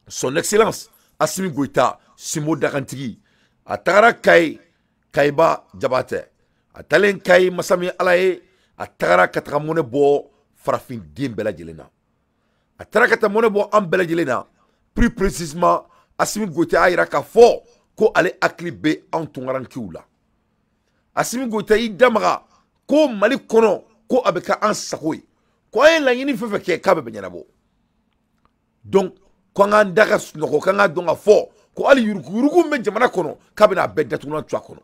Son Excellence Assimi Goïta, Simo Dakantigi, a tagara Kayi, Kayiba Jabatɛ, a talen Kayi masa min Ala ye, a tagara ka taga mɔnɛ bɔ farafin den bɛɛ lajɛlen na. A taara ka taa mɔnɛ bɔ an bɛɛ lajɛlen na. Plus précisément, Assimi Goïta y'a yira k'a fɔ ko ale hakili bɛ anw tunkarankew la. Assimi Goïta y'i damaga ko Mali kɔnɔ ko a bɛ kɛ an sago ye, ko an ye laɲini fɛn fɛn kɛ k'a bɛ bɛ ɲɛnabɔ. Donc ko an k'an da ka sunɔgɔ, k'an k'a dɔn k'a fɔ ko hali yuruguyurugu min bɛ jamana kɔnɔ k'a bɛna a bɛɛ datugulan to a kɔnɔ.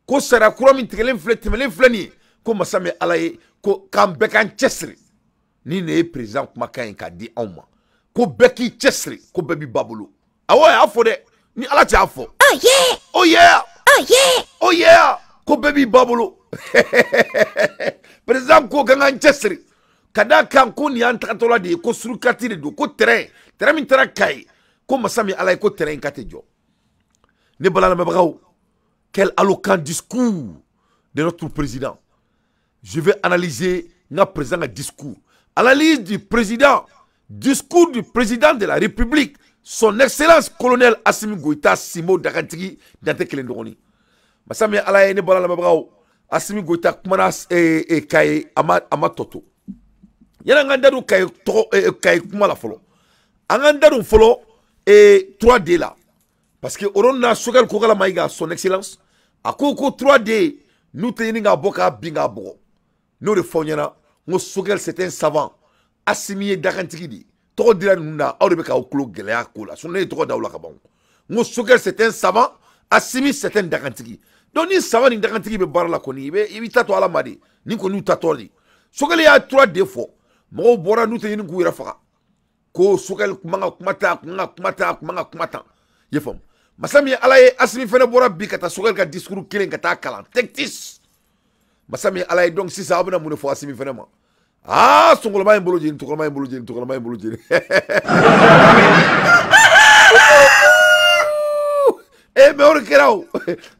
Ko sariya kura min tigɛlen filɛ, tɛmɛlen filɛ nin ye, ko masa min Ala ye, ko k'an bɛɛ k'an cɛsiri. Ni nin ye président kumakan ye k'a di anw ma, ko bɛɛ k'i cɛsiri, ko bɛɛ b'i ba bolo. Awɔ, a y'a fɔ dɛ, ni Ala cɛ y'a fɔ. Oh yeah! Oh yeah! Oh yeah! Oh yeah! Ko bɛɛ b'i ba bolo. Président ko k'an k'an cɛsiri ka d'a kan ko nin y'an tagatɔla de ye, ko surukati de don, ko terrain min taara Kayi, ko masa min Ala ye, ko terrain in ka tɛ jɔ. Ne bala lamɛnbagaw, quel éloquent discours de notre président. Je vais analyser notre président discours. Analyse du président, discours du président de la République, Son Excellence Colonel Assimi Goïta Simo Dakantigi Dante Kelen Dɔgɔnin. Masa min Ala ye, ne bala lamɛnbagaw, Assimi Goïta kumana Kayi, a ma tɔ to. Yanni an k'an da don Kayi tɔgɔ, Kayi kuma la fɔlɔ, an k'an da don fɔlɔ 3D la, parce que o yɔrɔ na Choguel Kokalla Maïga, Son Excellence, a ko ko 3D n'u tɛ ɲini k'a bɔ k'a bin k'a bugɔ. N'o de fɔ aw ɲɛna, n ko Choguel, c'est un savant. Assimi ye dakantigi de ye. Tɔgɔ dira ninnu na, aw de bɛ k'aw tulo gɛlɛya ko la, sinon ne ye tɔgɔ da aw la ka ban. N ko Choguel, c'est un savant, Assimi, c'est un dakantigi. Donc ni savant ni dakantigi bɛ baara la kɔni, i b'i ta to Ala ma de, ni kɔni y'u ta tɔ de. Choguel y'a 3D fɔ, mɔgɔw bɔra n'u tɛ ɲini k'u yɛrɛ faga, ko Choguel kun man ka kuma tan, kun man ka kuma tan, kun man ka kuma tan. I ye faamu? Masa min ye Ala ye, Assimi fɛnɛ bɔra bi ka taa Choguel ka discours kelen ka taa kalan texte. Masa min ye Ala ye, donc sisan aw bɛna mun de fɔ Assimi fɛnɛ ma? Aa, sɔngɔlɔma in bolo jeni, tɔgɔlɔma in bolo jeni, tɔgɔlɔma in bolo jeni. Eh, mais o de kɛra o.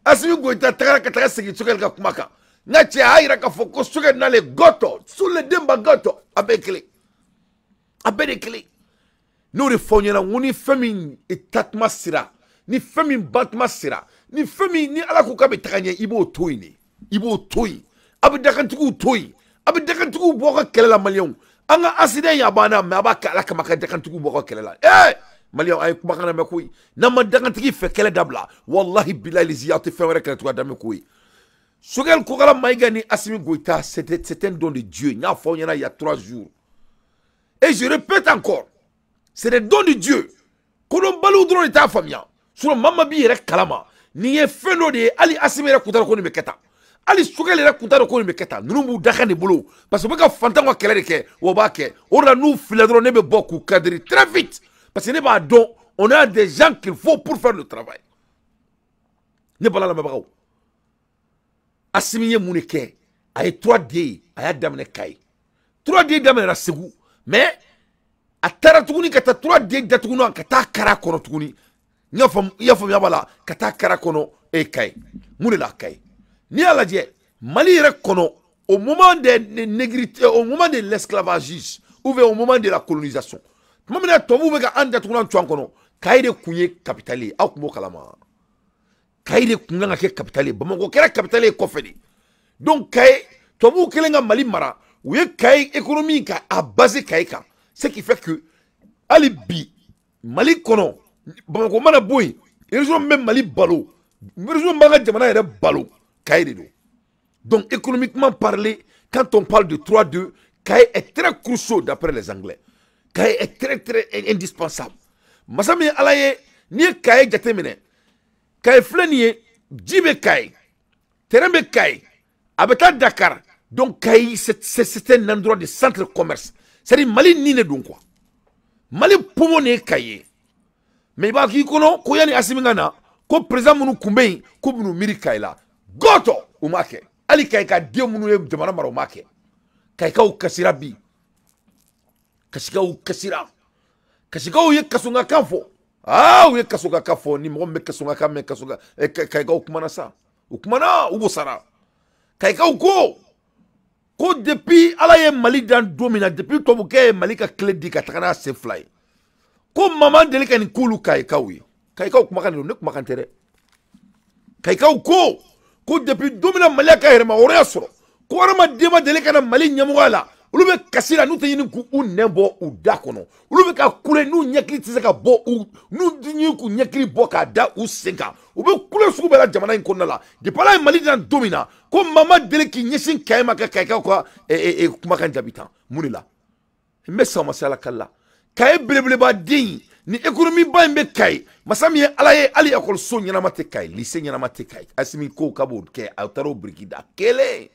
Assimi Goïta tagara ka taga segin Choguel ka kuma kan. N ka cɛ a y'a yira k'a fɔ ko Choguel n'ale gɔtɔ, Sule Denba gɔtɔ, a bɛɛ ye kelen. A bɛɛ de ye kelen. N'o de fɔ aw ɲɛna, n ko ni fɛn min tatuma sera, ni fɛn min batuma sera, ni fɛn min ni Ala ko k'a bɛ taga ɲɛ, i b'o to yen de. I b'o to yen. A bɛ dakantigiw to yen. A bɛ dakantigiw bɔ aw ka kɛlɛ la, maliyɛnw. An ka accident in a banna, mais a b'a kɛ Ala kama ka dakantigiw bɔ aw ka kɛlɛ la. Eh! Maliyɛnw, a ye kumakan lamɛn koyi. N'an ma dakantigi fɛ kɛlɛ dabila, wallahi bilahi lizi, aw tɛ fɛn wɛrɛ kɛlɛ tugun a daminɛ ko ye. Choguel Kokalla Maïga ni Assimi Goïta, c'est un don de Dieu. N y'a fɔ aw ɲɛna il y a 3 jours. Et je répète encore, c'est des dons de Dieu. Kodɔnbaliw dɔrɔn de t'a faamuya. Sinon maa maa b'i yɛrɛ kalama. Nin ye fɛn dɔ de ye, hali Assimi yɛrɛ kun t'a dɔn ko nin bɛ kɛ tan. Hali Choguel yɛrɛ kun t'a dɔn ko nin bɛ kɛ tan. Ninnu b'u dakan de bolo. Parce que u bɛ ka fantanw ka kɛlɛ de kɛ, wa u b'a kɛ. O de la n'u filila dɔrɔn, ne bɛ bɔ k'u cadrer très vite. Parce que ne b'a dɔn, on a des gens qu'il faut pour faire le travail. Ne bala lamɛnbagaw, Assimi ye mun de kɛ? A ye 3D ye, a y'a daminɛ Kayi. 3D daminɛra Segu, mais a taara tuguni ka taa 3D datugu ka taa kara kɔnɔ tuguni. I y'a faamu, i y'a faamuya b'a la, ka taa kara kɔnɔ e Kayi. Mun de la Kayi? N'i y'a lajɛ, Mali yɛrɛ kɔnɔ, au moment des négrités, au moment de l'esclavagisme, ou bien au moment de la colonisation, tuma min na tubabuw bɛ ka an datugulan to an kɔnɔ, Kayi de kun ye capitale ye. Aw kun b'o kalama. Kayi de kun kan ka kɛ capitale ye. Bamakɔ kɛra capitale ye kɔfɛ de. Donc Kayi, tubabuw kɛlen ka Mali mara, u ye Kayi économie ka a basé Kayi kan. Ce qui fait que hali bi Mali kɔnɔ, Bamakɔ mana bɔ yen, région min bɛ Mali balo, région min b'an ka jamana yɛrɛ balo, Kayi de don. Donc économiquement parler, quand on parle de 3-2, Kayi est très crucial d'après les Anglais. Kayi est très très indispensable. Masa min ye Ala ye, n'i ye Kayi jateminɛ, Kayi filɛ nin ye, ji bɛ Kayi, terrain bɛ Kayi, a bɛ taa Dakar. Donc Kayi, c'est un endroit de centre commerce. C'est-à-dire Mali ni ne don quoi. Mali poumon de ye Kayi ye. Mais i b'a k'i kɔnɔ ko yanni Assimi ka na, ko président minnu kun bɛ yen, k'u bɛn'u miiri Kayi la. Gɔtɔ, u m'a kɛ. Hali Kayi ka den minnu ye jamana mara, u m'a kɛ. Kayikaw kasira bi. Kasikaw kasira. Kasikaw ye kasokakan fɔ. Aa, u ye kasokakan fɔ. Ni mɔgɔ min bɛ kasokakan mɛn, kasoka, Kayikaw kumana sa. U kumana, u wosara. Kayikaw ko, ko depuis Ala ye Mali dan don min na, depuis tubabukɛ ye Mali ka clé di ka taga n'a sen fila ye, Ko mama deli ka nin k'olu Kayikaw ye. Kayikaw kumakan de don, ne kumakan tɛ dɛ. Kayikaw ko depuis don min na Mali ka yɛrɛmahɔrɔnya sɔrɔ, ko hadamaden ma deli ka na Mali ɲɛmɔgɔya la, olu bɛ kasi la n'u tɛ ɲini k'u nɛn bɔ u da kɔnɔ, olu bɛ ka kule n'u ɲɛkili tɛ se ka bɔ u n'u ɲini k'u ɲɛkili bɔ k'a da u sen kan, u bɛ kule sugu bɛɛ la jamana in kɔnɔna la. Depuis Ala ye Mali dilan don min na, ko mama deli k'i ɲɛsin Kayi ma ka Kayikaw ka kumakan jaabi tan. Mun de la? N bɛ sa masala kala la. Kayi belebeleba den ni économie ba in bɛ Kayi, masa min ye Ala ye, hali ekɔliso ɲɛnama tɛ Kayi, lycée ɲɛnama tɛ Kayi. Asimi ko k'a b'o kɛ, a taara o biriki da kelen.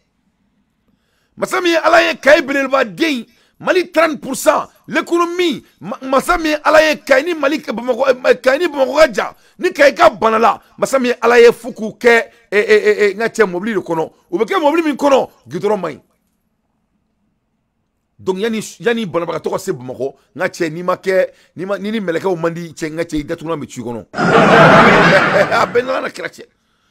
Masa min ye Ala ye, Kayi belebeleba den, Mali 30% l'économie, masa min ye Ala ye, Kayi ni Mali Bamakɔ, Kayi ni Bamakɔ ka jan, ni Kayi ka bana la, masa min ye Ala ye, fo k'u kɛ n ka cɛ mobili de kɔnɔ, u bɛ kɛ mobili min kɔnɔ, goudron man ɲi. Donc yani banabagatɔ ka se Bamakɔ, n ka cɛ, n'i ma kɛ n'i ma ni mɛlɛkɛw man di cɛ, n ka cɛ, i datugulan bɛ ci kɔnɔ. A bɛɛ nana na kira cɛ.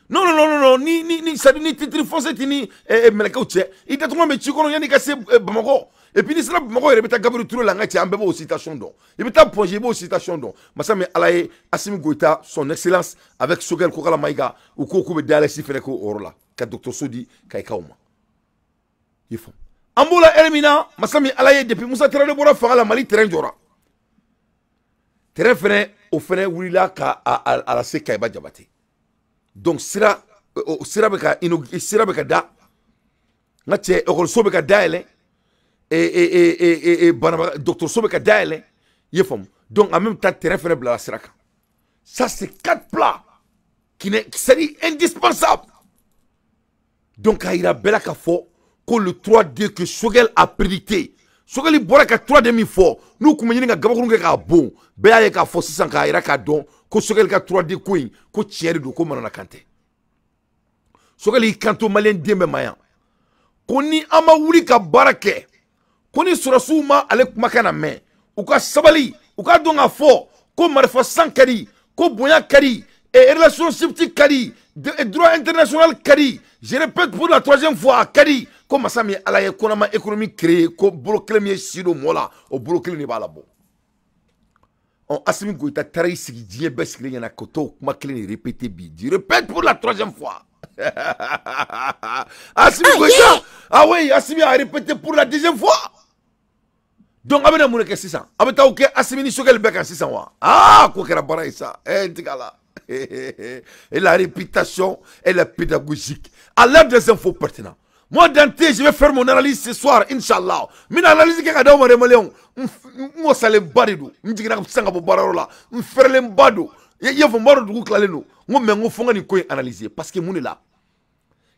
Non non non non, ni c'est à dire ni titre foncier ti ni mɛlɛkɛw cɛ, i datugulan bɛ ci kɔnɔ yanni i ka se Bamakɔ. Et puis n'i sera Bamakɔ yɛrɛ, i bɛ taa Gabriel Touré la, n ka cɛ, an bɛɛ b'o citation dɔn. I bɛ taa Point G, i b'o citation dɔn. Masa min Ala ye, Assimi Goïta, son excellence, avec Choguel Kokalla Maïga, u ko k'u bɛ DLS fɛnɛ k'o yɔrɔ la ka dɔgɔtɔrɔso di Kayikaw ma. I faamu? An b'o la heure min na, masa min Ala ye, depuis Musa Traoré bɔra fanga la, Mali terrain jɔra. Terrain fɛnɛ, o fɛnɛ wulila ka a lase Kayiba Jabate. Donc sira sira bɛ ka sira bɛ ka da, n ka cɛ, ekɔliso bɛ ka dayɛlɛ, banabaga dɔgɔtɔrɔso bɛ ka dayɛlɛ, i ye faamu? Donc en même temps, terrain fɛnɛ bilala sira kan. Ça, c'est quatre plats qui n'est, c'est indispensable. Donc k'a yira bɛɛ la k'a fɔ ko le 3D que Choguel a prédicté, Choguel bɔra ka 3D min fɔ, n'u tun bɛ ɲini ka gabakurun kɛ k'a bon, bɛɛ y'a ye k'a fɔ sisan, k'a yira k'a dɔn ko Choguel ka 3D ko in, ko tiɲɛ de don, ko mananakan tɛ. Choguel y'i kanto maliyɛn den bɛɛ ma yan ko ni an ma wuli ka baara kɛ, ko ni sɔrɔsiw ma ale kumakan na mɛn, u ka sabali, u ka dɔn k'a fɔ ko marifa san ka di, ko bonya ka di, relationship ka di, droit international ka di. Je répète pour la troisième fois, a ka di. Ko masa min ye Ala ye, ko n'an ma économie créer, ko bolo kelen min ye si don mɔ la, o bolo kelen de b'a la bɔ. Ɔ, Assimi Goïta taara i sigi diɲɛ bɛɛ sigilen ɲɛna ka t'o kuma kelen de répéter bi. Je répète pour la troisième fois, Assimi Goïta, ah oui, Assimi a répété pour la deuxième fois. Donc a bɛna mun de kɛ sisan? A bɛ taa o kɛ Assimi ni Choguel bɛɛ kan sisan wa? Ah, ko kɛra baara ye sa. Ɛ, n tigɛ la. Et la réputation, elle est pédagogique. À l'heure des infos pertinentes. Moi, Dante, je vais faire mon analyse ce soir, Inch'Allah. Min analyse kɛ ka d'aw ma dɛ, maliyɛnw. N wasalenba de don. N jiginna sisan ka bɔ baarayɔrɔ la. N fɛrɛlenba don. I y'a fɔ, n b'a dɔn dugu tilalen don. N ko mais n ko fo n ka nin ko in analyser. Parce que mun de la?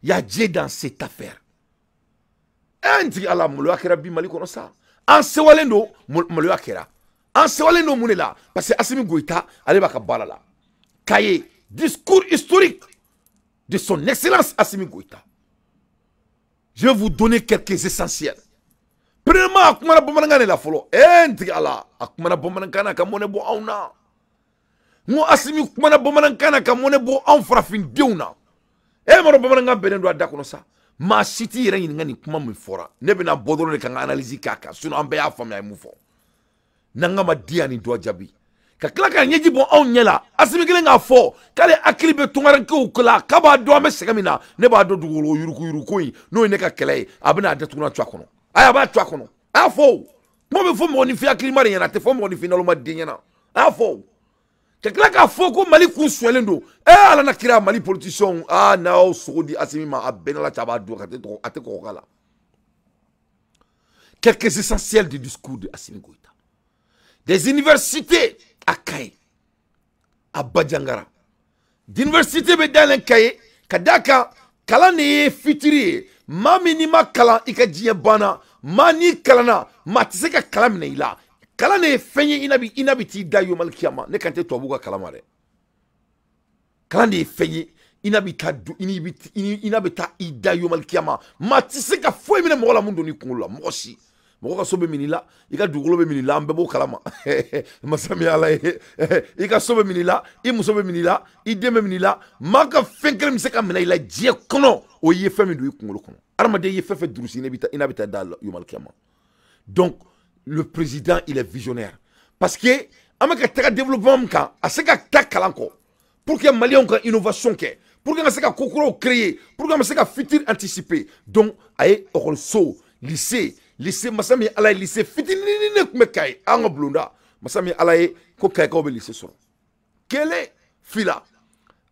Il y a Dieu dans cette affaire. N tigi Ala, maloya kɛra bi Mali kɔnɔ sa. An sewalen don, maloya kɛra. An sewalen don mun de la? Parce que Assimi Goïta, ale b'a ka baara la. Cahier, discours historique de son excellence Assimi Goïta. Je vais vous donner quelques essentiels. Premièrement, a kumana bamanankan de la fɔlɔ. N tigi Ala, a kumana bamanankan na ka mɔnɛ bɔ anw na. N ko Assimi kumana bamanankan na ka mɔnɛ bɔ anw farafindenw na. E m'a dɔn bamanankan bɛnnen don a da kɔnɔ sa. Maa si t'i yɛrɛ ɲininka nin kuma min fɔra. Ne bɛna bɔ dɔrɔn de ka n ka analyse k'a kan. Sinon an bɛɛ y'a faamuya a ye mun fɔ. N'an ka ma di yan nin dɔ jaabi. Ka tila ka ɲɛji bɔ anw ɲɛ la, Assimi kelen k'a fɔ k'ale hakili bɛ tunkarankew la, k'a b'a dɔn an bɛ sɛgɛn min na. Ne b'a dɔn dugukolo yuruguyurugu in, n'o ye ne ka kɛlɛ ye, a bɛna a datugulan to a kɔnɔ. Ayi, a b'a to a kɔnɔ. A y'a fɔ o kuma bɛ fɔ mɔgɔninfin hakilima de ɲɛna, a tɛ fɔ mɔgɔninfin naloma den ɲɛna. A y'a fɔ o ka tila k'a fɔ ko Mali kun sonyɛlen don. Ala na kira, Mali politiciens, aa, n'aw sogo di Assimi ma, a bɛɛ n'Ala cɛ, a b'a dun, a tɛ kɔgɔ k'a la. Quelques essentiels du discours de Assimi Goïta. Des universités à Kayes, à Bandiagara. D'université bɛ dayɛlɛ Kayes, ka d'a kan kalan de ye futur ye. Maa min n'i ma kalan, i ka diɲɛ banna. Maa n'i kalanna, maa tɛ se ka kalan minɛ i la. Kalan de ye fɛn ye, i na bi t'i da yomali kiyama. Ne kan tɛ tubabuw ka kalan ma dɛ. Kalan de ye fɛn ye, i na bi taa i na bɛ taa i da yomali kiyama. Maa tɛ se ka foyi minɛ mɔgɔ la mun donn'i kunkolo la, mɔgɔ si. Mɔgɔ ka so bɛ minɛ i la, i ka dugukolo bɛ minɛ i la, an bɛɛ b'o kalama. Masa min Ala ye, i ka so bɛ minɛ i la, i muso bɛ minɛ i la, i den bɛ minɛ i la. Maa ka fɛn kelen bɛ se ka minɛ i la diɲɛ kɔnɔ, o ye fɛn min don i kunkolo kɔnɔ. Hadamaden ye fɛn fɛn durusi, i n'a bɛ taa da yomalikɛ ma. Donc le président, il est visionnaire, parce que An bɛ ka taga développement min kan, a se ka taa kalan kɔ pour que maliyɛnw ka innovation kɛ, pour que an ka se ka ko kuraw créer, pour que an bɛ se ka futur anticiper. Donc a ye ekɔliso, lycée, masa min Ala ye, lycée fitinin de tun bɛ Kayi, an ka bulonda, masa min Ala ye ko Kayikaw bɛ lycée sɔrɔ. Kelen fila,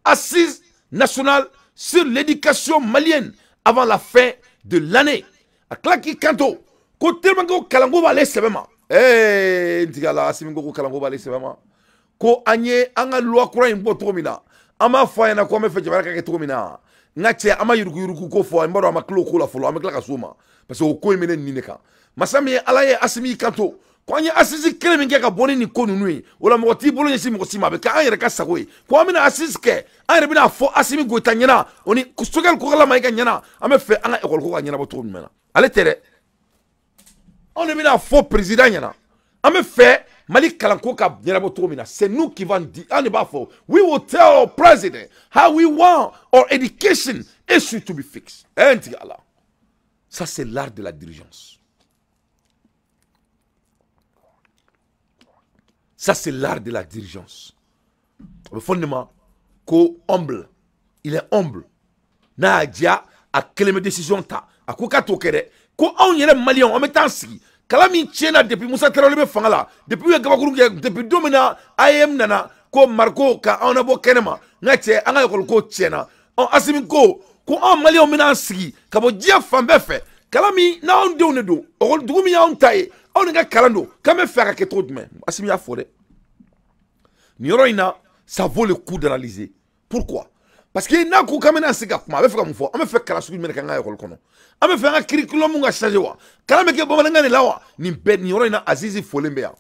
assise nationale sur l'éducation malienne avant la fin de l'année. A tila k'i kanto ko tellement ko kalanko b'ale sɛbɛ ma. N tigi ala, Asimi ko kalanko b'ale sɛbɛ ma, ko an ye an ka loi kura in bɔ cogo min na, an b'a fɔ a ɲɛna ko an bɛ fɛ jamana ka kɛ cogo min na. N ka cɛ, an ma yuruguyurugu ko fɔ, n b'a dɔn a ma tila o ko la fɔlɔ, an bɛ tila ka s'o ma parce que o ko in bɛ ne nin de kan. Masa min ye Ala ye, Asimi y'i kanto ko an ye assise kelen min kɛ ka bɔ ni nin ko ninnu ye, o la mɔgɔ t'i bolo ɲɛsin mɔgɔ si ma, a bɛ kɛ an yɛrɛ ka sago ye, ko an bɛna assise kɛ, an yɛrɛ bɛna fɔ Asimi Goyita ɲɛna, o ni Sogɛli Kokala Mayiga ɲɛna, an bɛ fɛ an ka ekɔli ko ka ɲɛnabɔ cogo jumɛn na. Ale tɛ dɛ, anw de bɛna fɔ président ɲɛna, an bɛ fɛ Mali kalanko ka ɲɛnabɔ cogo min na. C'est nous qui va dire, an de b'a fɔ, we will tell our president how we want our education issue to be fixed. N tigi Ala, ça c'est l'art de la dirigeance. Ça c'est l'art de la dirigeance. A bɛ fɔ nin de ma ko humble. Il est humble. N'a y'a diya, a kelen bɛ décision ta. A ko k'a t'o kɛ dɛ, ko anw yɛrɛ maliyɛnw, an bɛ taa sigi kalan min tiɲɛna depuis Musa Tarawele bɛ fanga la, depuis u ye gabakuru kɛ, depuis don min na AEM nana ko Mariko ka anw nabɔ kɛnɛ ma, n ka cɛ, an ka ekɔli ko tiɲɛna. Ɔ Asimi ko anw maliyɛnw bɛna an sigi ka bɔ diɲɛ fan bɛɛ fɛ, kalan min n'anw denw de don, ekɔli dugu min y'anw ta ye, anw de ka kalan don, k'an bɛ fɛ a ka kɛ cogo jumɛn. Asimi y'a fɔ dɛ, nin yɔrɔ in na, ça vaut le coup d'analyser. Pourquoi? Parce que n'a ko k'an bɛna sigi ka kuma, a bɛ fɛ ka mun fɔ? An bɛ fɛ kalan sugu jumɛn de k'an ka ekɔli kɔnɔ? An bɛ fɛ an ka curriculum ka changer wa? Kalan bɛ kɛ bamanankan de la wa? Nin bɛɛ, nin yɔrɔ in na, Azizi folen bɛ yan.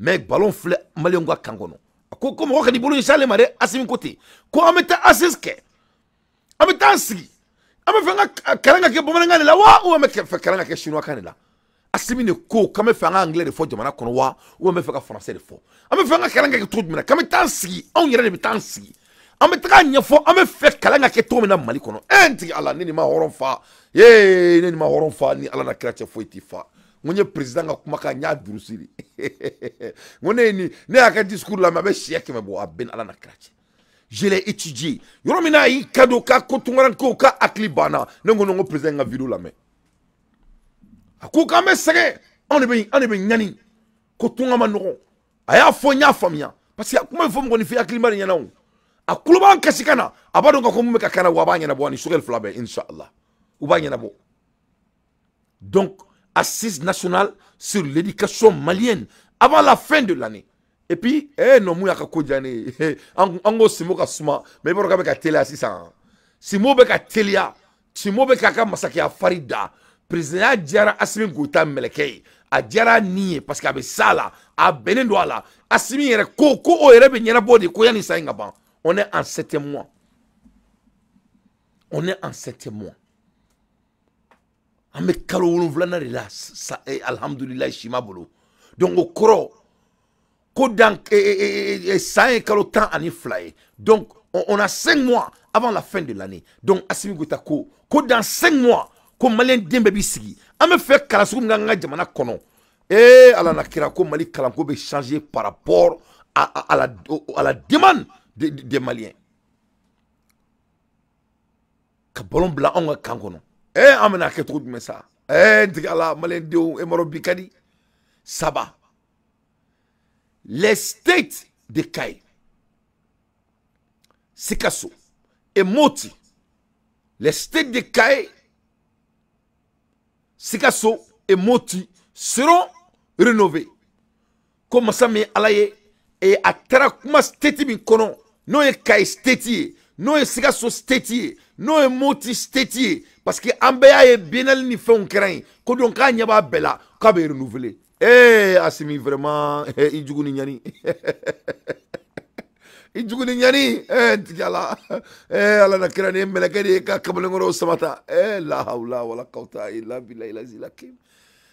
Mais ballon filɛ maliyɛnw ka kan kɔnɔ. A ko mɔgɔ kan'i bolo ɲɛsin ale ma dɛ, Asimi ko ten. Ko an bɛ taa assise kɛ, an bɛ taa sigi, an bɛ fɛ an ka kalan ka kɛ bamanankan de la wa? Ou an bɛ fɛ kalan ka kɛ chinois kan de la? Asimi de ko k'an bɛ fɛ an ka anglais de fɔ jamana kɔnɔ wa? Ou an bɛ fɛ ka français de fɔ? An bɛ fɛ an ka kalan ka kɛ cogo jumɛn na? K'an bɛ taa sigi, anw yɛrɛ de bɛ taa sigi, an bɛ taga ɲɛfɔ an bɛ fɛ kalan ka kɛ cogo min na Mali kɔnɔ. N tigi Ala, ne ni ma hɔrɔn fa, ne ni ma hɔrɔn fa, ni Ala na kira cɛ foyi t'i fa. N ko n ye président ka kumakan, n y'a durusi de. N ko ne ye nin, ne y'a ka discours lamɛn, a bɛ siɲɛ 100 bɔ, a bɛɛ ni Ala na kira cɛ. Je l'ai étudié. Yɔrɔ min na a y'i kadon k'a ko tunkarankew k'a hakili banna, ne ko non, n ko président ka vidéo lamɛn. A ko k'an bɛ sɛgɛn, anw de bɛ ɲani, ko tunga ma nɔgɔn. A y'a fɔ, n y'a faamuya, parce que a kuma bɛ fɔ mɔgɔninfin hakilima de ɲɛna o. A kulo b'an kasi ka na, a b'a dɔn k'a fɔ mun bɛ ka kana, wa a b'a ɲɛnabɔ, ani Sogɛli fila bɛɛ, inshallah, u b'a ɲɛnabɔ. Donc assise nationale sur l'éducation malienne avant la fin de l'année. Et puis non, mun y'a ka ko diya ne ye, an ko Simo ka suma, mais i b'a dɔn k'a bɛ ka teliya sisan. Simo bɛ ka teliya, Simo bɛ k'a ka masakɛya fari da. Président diyara Asimi Goyita mɛlɛkɛ ye, a diyara ni ye, parce que a bɛ s'a la, a bɛnnen don a la. Asimi yɛrɛ ko o yɛrɛ bɛ ɲɛnabɔ de, ko yanni san in ka ban. On est en 7e mois. On est en 7e mois. An bɛ kalo 7nan de la, alhamdulilayi, si ma bolo. Donc o kɔrɔ ko dan san ye kalo 12 ye. Donc on a 5 mois avant la fin de l'année. Donc Asimi Goyita ko dans 5 mois ko maliyɛn den bɛɛ b'i sigi, an bɛ fɛ kalan sugu min k'an ka jamana kɔnɔ. Ala na kira, ko Mali kalanko bɛ changer par rapport à la demande des Maliens. Ka ballon bila anw ka kan kɔnɔ. An bɛna kɛ cogo jumɛn sa? N tigi Ala, maliyɛn denw, e m'a dɔn bi ka di. Saba, les states de Kayes, Sikasso et Moti, les states de Kayes, Sikasso et Moti seront rénovés. Ko masa min Ala ye, a taara kuma state min kɔnɔ, n'o ye Kayes state ye, n'o ye Sikasso state ye, n'o ye Moti state ye, parce que an bɛɛ y'a ye biennale ni fɛnw kɛra yen, ko donc k'a ɲɛ b'a bɛɛ la, k'a bɛ renouveler. Asimi vraiment, i jugu ni ɲani. I jugu ni ɲani, n tigi Ala, Ala na kira, ni ye mɛlɛkɛ de ye ka kamalenkɔrɔw samata. La hawla wala quwwata illa billahi al-azizil hakim.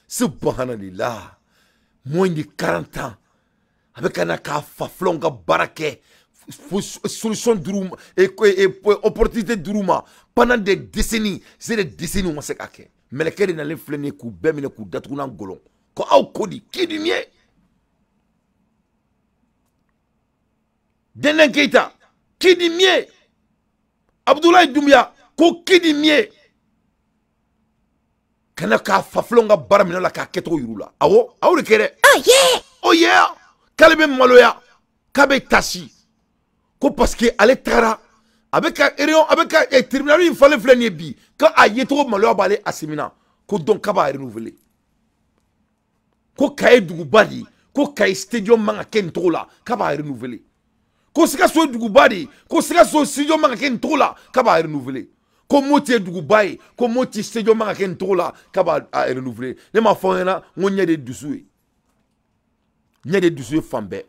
Subhanallah, moins de 40 ans, a bɛ ka na k'a fa filanw ka baara kɛ, solution d'u ma, opportunité d'u ma pendant des décennies, c'est des décennies u ma se k'a kɛ. Mɛlɛkɛ de nalen filɛ nin ye k'u bɛɛ minɛ k'u datugu n'an gɔlɔn. Ko aw ko di, k'i di nin ye. Denden Keita, qui dit mieux? Abdoulaye Doumbia, ko qui dit mieux? Kana ka faflon ka baara minɛ la k'a kɛcogo yir'u la. Awɔ, aw de kɛ dɛ. Oh yeah! Oh yeah! K'ale bɛ maloya, k'a bɛ tasi. Ko parce que ale taara, a bɛ ka réunion, a bɛ ka tribunal in falen filɛ nin ye bi, k'a yecogo maloya b'ale Assimi na. Ko donc k'a b'a renouveler. Ko Kaye duguba de ye, ko Kaye stadium man ka kɛ nin cogo la, k'a b'a renouveler. Ko Sikaso duguba de ye, ko Sikaso stadium man ka kɛ nin cogo la, k'a b'a renouveler. Ko Moti ye duguba ye, ko Moti stadium man ka kɛ nin cogo la, k'a b'a renouveler. Ne m'a fɔ aw ɲɛna n ko ɲɛ de ye dusu ye. Ɲɛ de ye dusu ye fan bɛɛ.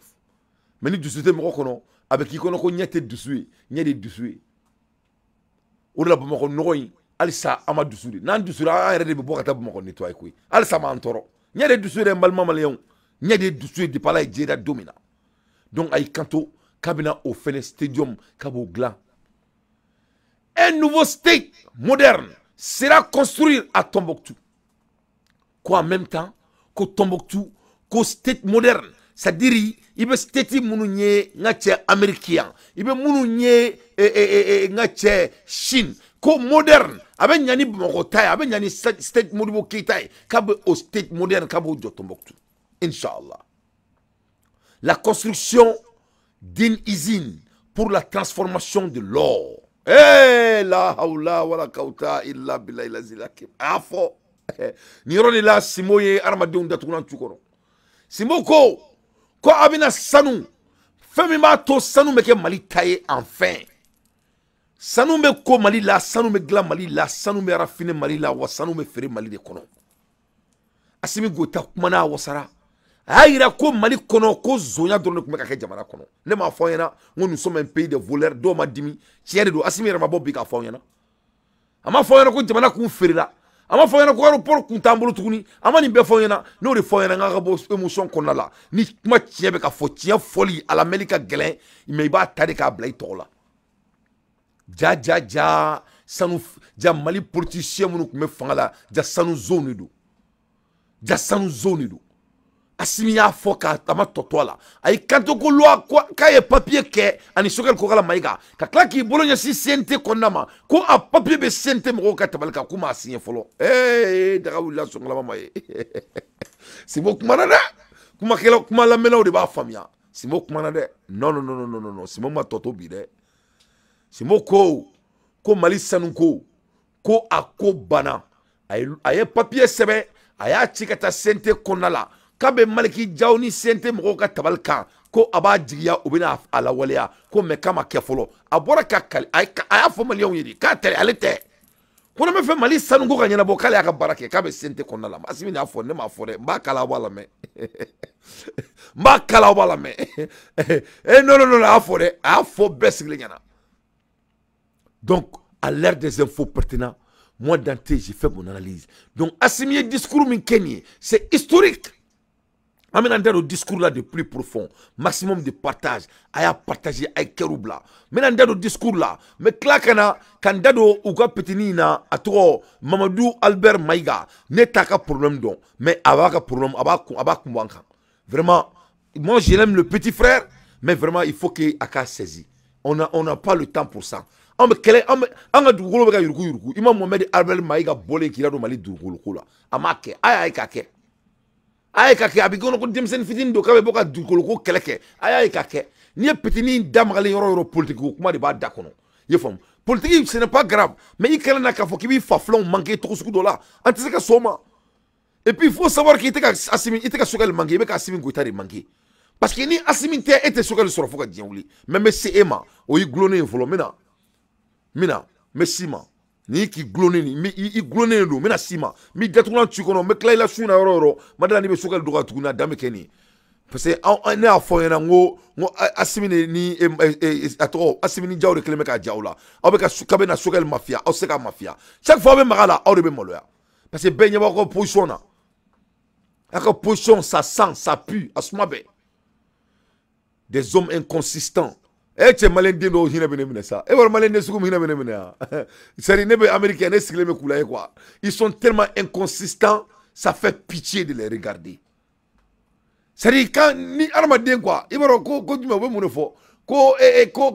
Mais ni dusu tɛ mɔgɔ kɔnɔ, a bɛ k'i kɔnɔ ko ɲɛ tɛ dusu ye, ɲɛ de ye dusu ye. O de la Bamakɔ nɔgɔ in, halisa an ma dusu de. N'an dusura, an yɛrɛ de bɛ bɔ ka taa Bamakɔ nettoyer koyi. Halisa m'an tɔɔrɔ. Ɲɛ de ye dusu ye dɛ, n balima maliyɛnw. Ɲɛ de ye dusu ye depuis Ala ye diɲɛ da don min na. Donc a y'i kanto k'a bɛna o fɛnɛ stadium k'a b'o dilan. Un nouveau stade moderne sera construit à Tombouctou. Quoi en même temps, ko Tombouctou, ko stade moderne, c'est-à-dire i bɛ stade minnu ye n ka cɛ Amérique yan, i bɛ minnu ye n ka cɛ Chine, ko moderne, a bɛ ɲa ni Bamakɔ ta ye, a bɛ ɲa ni stade Modibo Keita ye, k'a bɛ o stade moderne k'a b'o jɔ Tombouctou. Inch'Allah. La construction d'une usine pour la transformation de l'or. Eh, la hawla wala kauta illa billahi lazil hakim. A fɔ nin yɔrɔ de la Simo ye hadamadenw datugulan tu kɔrɔ. Simo ko ko a bɛna sanu, fɛn min b'a to sanu bɛ kɛ Mali ta ye enfin. Sanu bɛ ko Mali la, sanu bɛ dilan Mali la, sanu bɛ raffiner Mali la, wa sanu bɛ feere Mali de kɔnɔ. Assimi Goïta kumana a wasara. A y'a yira ko Mali kɔnɔ ko zonya dɔrɔn de tun bɛ ka kɛ jamana kɔnɔ. Ne m'a fɔ aw ɲɛna n ko nous sommes un pays de voleurs, dɔw ma dimi, tiɲɛ de don. Assimi yɛrɛ ma bɔ bi k'a fɔ aw ɲɛna. A ma fɔ aw ɲɛna ko jamana kun feerela. A ma fɔ aw ɲɛna ko aéroport kun t'an bolo tuguni. A ma nin bɛɛ fɔ aw ɲɛna. N'o de fɔ aw ɲɛna n k'a ka bɔ émotion kɔnɔna la. Ni kuma tiɲɛ bɛ ka fɔ, tiɲɛ fɔli a lamɛnni ka gɛlɛn, mais i b'a ta de k'a bila i tɔgɔ la. Ja ja ja sanu ja Mali politicien minnu tun bɛ fanga la, ja sanu zone de don. Ja sanu zone de don. Assimi y'a fɔ k'a a ma tɔ to a la. A y'i kanto ko loi k'a ye papier kɛ ani Choguel Kokalla Maïga ka tila k'i bolo ɲɛsin CNT kɔnɔna ma ko a papier bɛ CNT mɔgɔw ka tabali kan k'u m'a signé fɔlɔ. Ee daga wulila sɔngɔlama ma ye. Simo kumana dɛ. Kumakɛlaw, kuma lamɛnnaw de b'a faamuya. Simo kumana dɛ. Non non non non non non, Simo ma tɔ to bi dɛ. Simo ko ko Mali sanuko ko a ko banna. A ye papier sɛbɛn, a y'a ci ka taa CNT kɔnɔna la. K'a bɛ Maliki Jaw ni CNT mɔgɔw ka tabali kan ko a b'a jigiya u bɛna a lawaleya ko mais k'a ma kɛ fɔlɔ. A bɔra ka kali, a y'a fɔ maliyɛnw ye de k'a tɛ, ale tɛ. Ko ne bɛ fɛ Mali sanuko ka ɲɛnabɔ k'ale y'a ka baara kɛ k'a bɛ CNT kɔnɔna la. Assimi y'a fɔ, ne m'a fɔ dɛ, n b'a kala aw b'a lamɛn. N b'a kala aw b'a lamɛn. Eh non non non, a y'a fɔ dɛ, a y'a fɔ bɛɛ sigilen ɲɛna. Donc à l'ère des infos pertinents, moi Dante, j'ai fait mon analyse. Donc Assimi ye discours min kɛ nin ye, c'est historique. An bɛna n da don discours la de plus profond, maximum de partage. A y'a partager, a ye kɛr'u bila. N bɛna n da don discours la, n bɛ tila ka na ka n da don u ka petini in na, a tɔgɔ Mamadou Albert Maïga. Ne t'a ka problème dɔn, mais a b'a ka problème, a b'a kun, a b'a kun bɔ an kan. Vraiment, moi je l'aime le petit frère, mais vraiment il faut que a k'a saisi. On n'a pas le temps pour ça. An bɛ kɛlɛ, an bɛ, an ka dugukolo bɛ ka yuruku yuruku. I ma Mohamed Albert Maïga bɔlen k'i ladon Mali dugukolo ko la, a m'a kɛ. A y'a ye k'a kɛ. A ye ka kɛ, a bɛ kɔnɔ ko denmisɛnnin fitinin don k'a bɛ bɔ ka dugukolo ko kɛlɛ kɛ. A y'a ye k'a kɛ. N'i ye petinin da magalen yɔrɔ o yɔrɔ, politique ko kuma de b'a da kɔnɔ. I y'a faamu? Politique ce n'est pas grave, mais i kɛlen na k'a fɔ k'i b'i fa filanw manquer cogo sugu dɔ la, an tɛ se ka sɔn o ma. Et puis il faut savoir k'i tɛ ka Assimi, i tɛ ka Choguel manquer, i bɛ ka Assimi Goïta de manquer. Parce que ni Assimi tɛ, e tɛ Choguel sɔrɔ fo ka diɲɛ wuli. Mais n bɛ se e ma, o y'i gulonnen ye fɔlɔ. N bɛ na, n bɛ na, n bɛ s'i ma. Ni k'i gulonnen nin, i gulonnen de don, n bɛna s'i ma. N b'i datugulan ci kɔnɔ, n bɛ tila i la su in na yɔrɔ o yɔrɔ, ma dala n'i bɛ Choguel dɔgɔya tuguni, a dan bɛ kɛ nin ye. Parce que ne y'a fɔ aw ɲɛna n ko Assimi de ni a tɔgɔ Assimi ni Jaw de kɛlen bɛ k'a ja aw la. Aw bɛ ka k'a bɛ na Choguel mafiya, aw tɛ se k'a mafiya. Chaque fois aw bɛ maga a la, aw de bɛ maloya. Parce que bɛɛ ɲɛ b'aw ka position na. Aw ka position, ça sent, ça pue, a suma bɛɛ. Des hommes inconsistants. Eh cɛ malien den dɔw hinɛ bɛ ne minɛ sa. E b'a dɔn malien den sugu min hinɛ bɛ ne minɛ wa? C'est-à-dire ne bɛ américain, ne sigilen bɛ k'u lajɛ quoi. Ils sont tellement inconsistants, ça fait pitié de les regarder. C'est-à-dire quand ni hadamaden quoi, i b'a dɔn ko jumɛn u bɛ mun de fɔ ko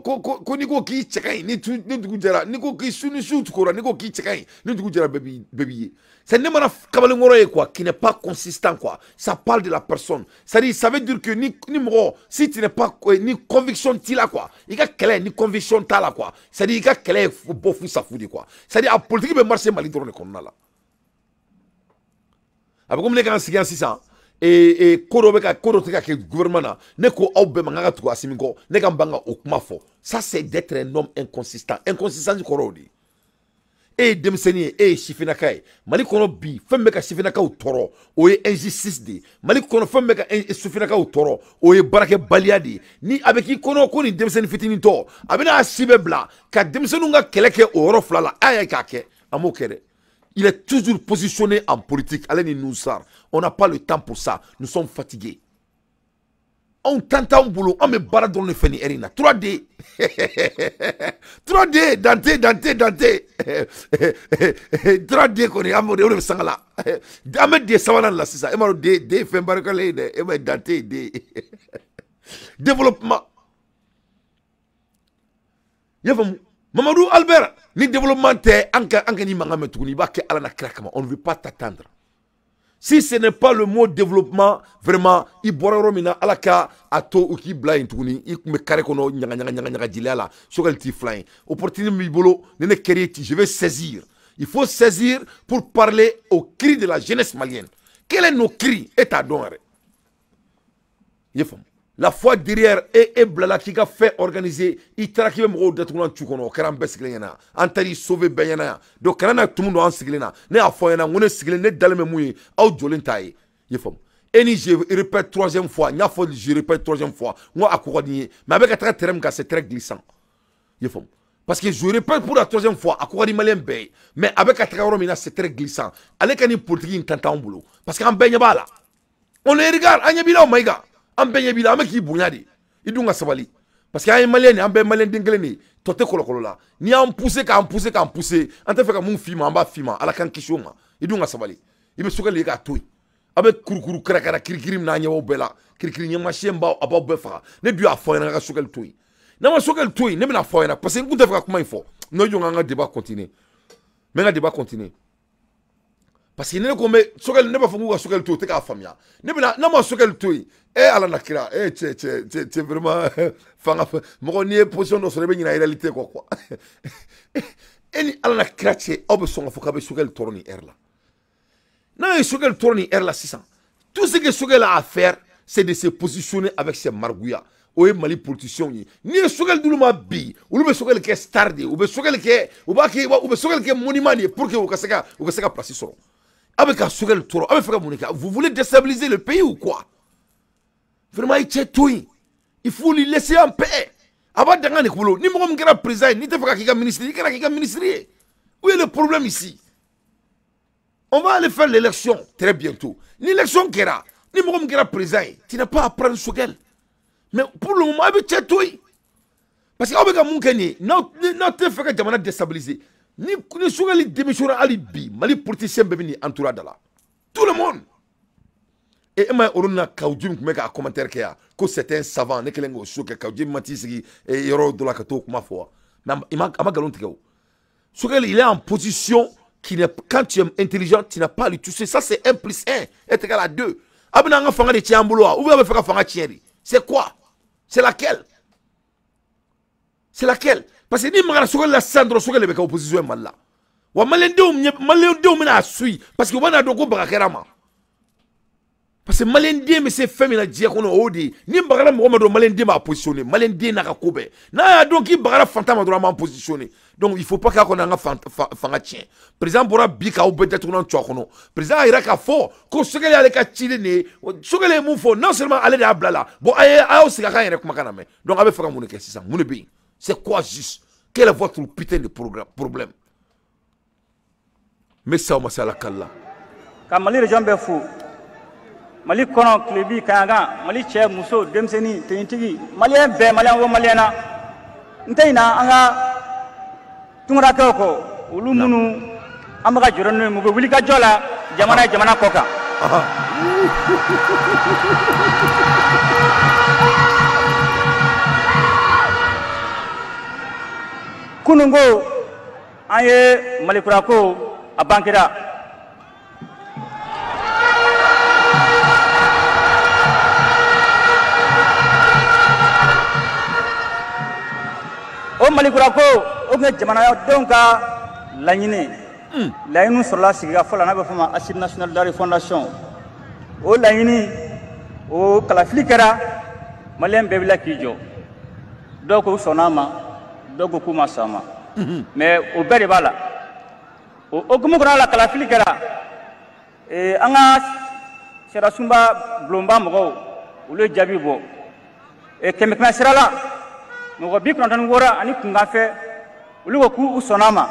ko n'i ko k'i cɛ ka ɲi ni dugu jɛra, n'i ko k'i su ni su kora, n'i ko k'i cɛ ka ɲi ni dugu jɛra, bɛɛ b'i ye. C'est ne mana kamalenkɔrɔ ye quoi, qui n'est pas consistant quoi, ça parle de la personne. C'est-à-dire ça veut dire que ni mɔgɔ, si tu n'es pas ni conviction t'i la quoi, i ka kɛlɛ ni conviction t'a la quoi, c'est-à-dire i ka kɛlɛ ye bɔ fu safu de quoi. C'est-à-dire a politique bɛ marcher Mali dɔrɔn de kɔnɔna la. A bɛ komi ne k'an sigi yan sisan ko dɔ bɛ ka ko dɔ tɛ ka kɛ gouvernement na, ne ko aw bɛɛ ma n ka tugu Assimi kɔ, ne ka n ban ka o kuma fɔ. Ça, c'est d'être un homme inconsistant. Inconsistance kɔrɔ o de ye. E ye denmisɛnnin ye, e ye sifinnaka ye. Mali kɔnɔ bi, fɛn bɛ ka sifinnakaw tɔɔrɔ, o ye injustice de ye. Mali kɔnɔ, fɛn bɛ ka sifinnakaw tɔɔrɔ, o ye baarakɛbaliya de ye. Ni a bɛ k'i kɔnɔ ko nin denmisɛnnin fitinin tɔ a bɛna a si bɛɛ bila ka denmisɛnninw ka kɛlɛ kɛ o yɔrɔ fila la, a y'a ye k'a kɛ, an m'o kɛ dɛ. Il est toujours positionné en politique. Allez nous sar. On n'a pas le temps pour ça. Nous sommes fatigués. On t'entend boulot. On me barre dans le feni erina. 3D. 3D. Dante, Dante, Dante. 3D koni. Amo de ole sangala. Ame D sawana la sisa. Ema D D fen barakale de. Ema Dante D. Développement. Yefamu. Mamadou Albert, ni développement tɛ an ka ni mankan mɛn tuguni, i b'a kɛ Ala na kira kama. On ne veut pas t'attendre. Si ce n'est pas le mot développement, vraiment, i bɔra yɔrɔ min na, Ala ka a to u k'i bila yen tuguni, i tun bɛ carré kɔnɔ ɲaga ɲaga ɲaga ɲaga jeliya la, Choguel t'i fila ye. Opportunité min b'i bolo, ni ne kɛra ye, je vais saisir. Il faut saisir pour parler au cri de la jeunesse malienne. Quel est nos cris? E t'a dɔn yɛrɛ. I ye faamu? La fois derrière, e bilala k'i ka fɛn organiser, i taara k'i bɛ mɔgɔw datugulan tu kɔnɔ, o kɛra an bɛɛ sigilen ɲɛna. An taar'i sauver bɛɛ ɲɛna yan. Donc kana na tumu don an sigilen na. Ne y'a fɔ ɲɛna n ko ne sigilen, ne dalen bɛ mun ye, aw jɔlen t'a ye. I ye faamu? Et ni je répète troisième fois, n y'a fɔ, je répète troisième fois, n ko a ko ka di n ye, mais a bɛ ka taga terrain min kan, c'est très glissant. I ye faamu? Parce que je répète pour la troisième fois, a ko ka di malien bɛɛ ye, mais a bɛ ka taga yɔrɔ min na, c'est très glissant. Ale ka nin politique in tan t'anw bolo, parce que an bɛɛ ɲɛ b'a la. On les regarde, an ɲɛ b'i la o Mayiga. An bɛɛ ɲɛ b'i la, an bɛ k'i bonya de. I dun ka sabali. Parce que an ye malien de ye, an bɛɛ malien den kelen de ye. Tɔ tɛ kɔlɔkɔlɔ la. N'i y'an pousser k'an pousser k'an pousser, an tɛ fɛ ka mun f'i ma, an b'a f'i ma. Ala k'an kisi o ma. I dun ka sabali. I bɛ Choguel ye k'a to yen. A bɛ kurukuru karakara kirikiri min na, an ɲɛ b'aw bɛɛ la. Kirikiri ɲɛmasiyɛn b'aw, a b'aw bɛɛ faga. Ne dun y'a fɔ aw ɲɛna, ka Choguel to yen. N'a ma Choguel to yen, ne bɛna fɔ aw ɲɛna parce que n kun tɛ fɛ ka kuma in fɔ. N'o jɔ an ka débat continuer. N bɛ n ka débat continuer. Parce que ne ko n bɛ Choguel, ne b'a fɔ k'u ka Choguel to yen, u tɛ k'a faamuya. Ne bɛna, n'a ma Choguel to yen, e Ala na kira, e cɛ cɛ cɛ cɛ vraiment fanga mɔgɔ n'i ye position dɔ sɔrɔ, i bɛ ɲinɛ réalité kɔ quoi. E ni Ala na kira cɛ, aw bɛ sɔn k'a fɔ k'a bɛ Choguel tɔɔrɔ nin heure la. N'a ye Choguel tɔɔrɔ nin heure la sisan, tout ce que Choguel a à faire, c'est de se positionner avec ses margouillas. O ye Mali politiciens ye. N'i ye Choguel d'olu ma bi, olu bɛ Choguel kɛ star de ye, u bɛ Choguel kɛ, u b'a kɛ, u bɛ Choguel kɛ monument de ye pour que u ka se ka place sɔrɔ. A bɛ ka Choguel tɔɔrɔ, a bɛ fɛ ka mun de kɛ? Vous voulez déstabiliser le pays ou quoi? Vraiment, i cɛ to yen. Il faut lui laisser en paix. A b'a danga de bolo. Ni mɔgɔ min kɛra président ye, n'i tɛ fɛ ka k'i ka ministre, i kana k'i ka ministre ye. Où est le problème ici? On va aller faire l'élection très bientôt. Ni élection kɛra, ni mɔgɔ min kɛra président ye, tu n'as pas à prendre Choguel. Mais pour le moment, a bɛ cɛ to yen. Parce que aw bɛ ka mun kɛ nin ye, n'aw tɛ fɛ ka jamana déstabiliser, ni Choguel démissionne hali bi, Mali politicien bɛɛ bɛ nin entouré da la. Tout le monde. Et e ma ye olu na Kaou Djim tun bɛ k'a commentaire kɛ yan ko c'est un savant, ne kɛlen k'o so kɛ, Kaou Djim ma t'i sigi yɔrɔ dɔ la ka t'o kuma fɔ wa? Mais a ma nkalon tigɛ o. Choguel, il est en position qui n'est, quand tu es intelligent, tu n'as pas à lui toucher. Ça, c'est 1 plus 1 est égal à 2. A bɛna an ka fanga de tiɲɛ an bolo wa? Ou bien a bɛ fɛ ka fanga tiɲɛ de? C'est quoi? C'est laquelle? C'est laquelle? Parce que ni magara Choguel la sisan dɔrɔn, Choguel de bɛ kɛ opposition ye Mali la. Wa maliyɛndenw bɛna a suit parce que u bɛna dɔn ko baga kɛra ma. Parce que maliyɛnden bɛ se fɛn min na diɲɛ kɔnɔ, o de ye ni bagara mɔgɔ ma dɔrɔn, maliyɛnden b'a positionner. Maliyɛnden n'a ka ko bɛɛ, n'a y'a dɔn k'i bagara fantan ma dɔrɔn, an b'an positionner. Donc il faut pas k'a kɔnɔ an ka fanga tiɲɛ. Président bɔra bi k'aw bɛɛ datugulan tu a kɔnɔ. Président y'a yira k'a fɔ ko Choguel y'ale ka ciden de ye. Choguel ye mun fɔ? Non seulement ale de y'a bila la, bon, a ye a y'aw sigi a k'an yɛrɛ kumakan lamɛn. Donc a bɛ fɛ ka mun de kɛ sisan? Mun de bɛ yen? C'est quoi juste? Quel est votre putain de problème? N bɛ sa o ma se Ala kali la. Ka Mali région bɛɛ fo, Mali kɔnɔ, tilebi, kaɲakan, Mali cɛ, muso, denmisɛnnin, tenitigi, maliyɛn bɛɛ, maliyɛn o maliyɛn na, n tɛ ɲina an ka tunkarakɛw kɔ, olu minnu an bɛ ka jɔrɔ n'u ye, mun bɛ wuli ka jɔ la jamana ye, jamana kɔ kan. Kununko an ye Malikura ko a bankera. O Malikura ko o tun ye jamanadenw ka laɲini laɲini sɔrɔla sigikafɔ la n'a bɛ fɔ o ma Assise nationale de la refondation. O laɲini o kalafili kɛra, maliyɛn bɛɛ wulila k'i jɔ. Dɔw ko u sɔnna a ma, dɔw ko k'u ma sɔn a ma, mais o bɛɛ de b'a la. O hokumu kɔnɔna la kalafili kɛra, an ka sariyasunba bulonba mɔgɔw olu ye jaabi bɔ. 100 sira la mɔgɔ 96 ani kunkanfɛ olu ko k'u sɔnna a ma.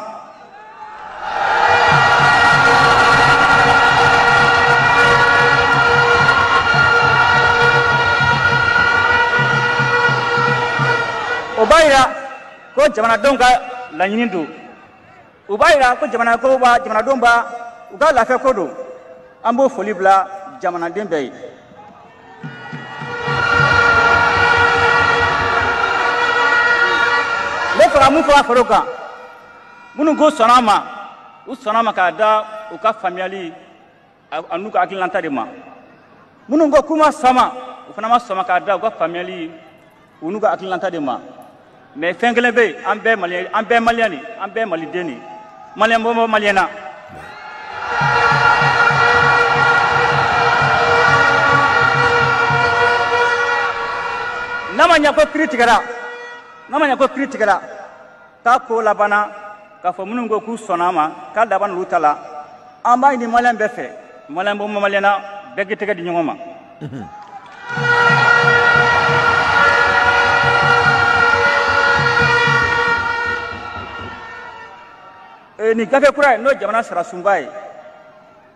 O b'a yira ko jamanadenw ka laɲini don, o b'a yira ko jamanadenw b'a u ka lafiya ko don. An b'o foli bila jamanaden bɛɛ ye. N bɛ fɛ ka mun fɔ a foro kan, minnu ko sɔnna a ma, u sɔnna a ma k'a da u ka faamuyali a n'u ka hakilinata de ma. Minnu ko k'u ma sɔn a ma, u fana ma sɔn a ma k'a da u ka faamuyali u n'u ka hakilinata de ma. Mais fɛn kelen bɛ yen, an bɛɛ maliyɛn, an bɛɛ maliyɛn de, an bɛɛ maliden de, maliyɛn bɔ maliyɛn na. N'a ma ɲɛ ko kiiri tigɛra, n'a ma ɲɛ ko kiiri tigɛra, k'a ko labanna k'a fɔ minnu ko k'u sɔnna a ma, k'a laban olu ta la, an b'a ɲini maliyɛn bɛɛ fɛ, maliyɛn bɔ maliyɛn na, bɛɛ k'i tɛgɛ di ɲɔgɔn ma. Nin gafe kura ye n'o ye jamana sariyasunba ye,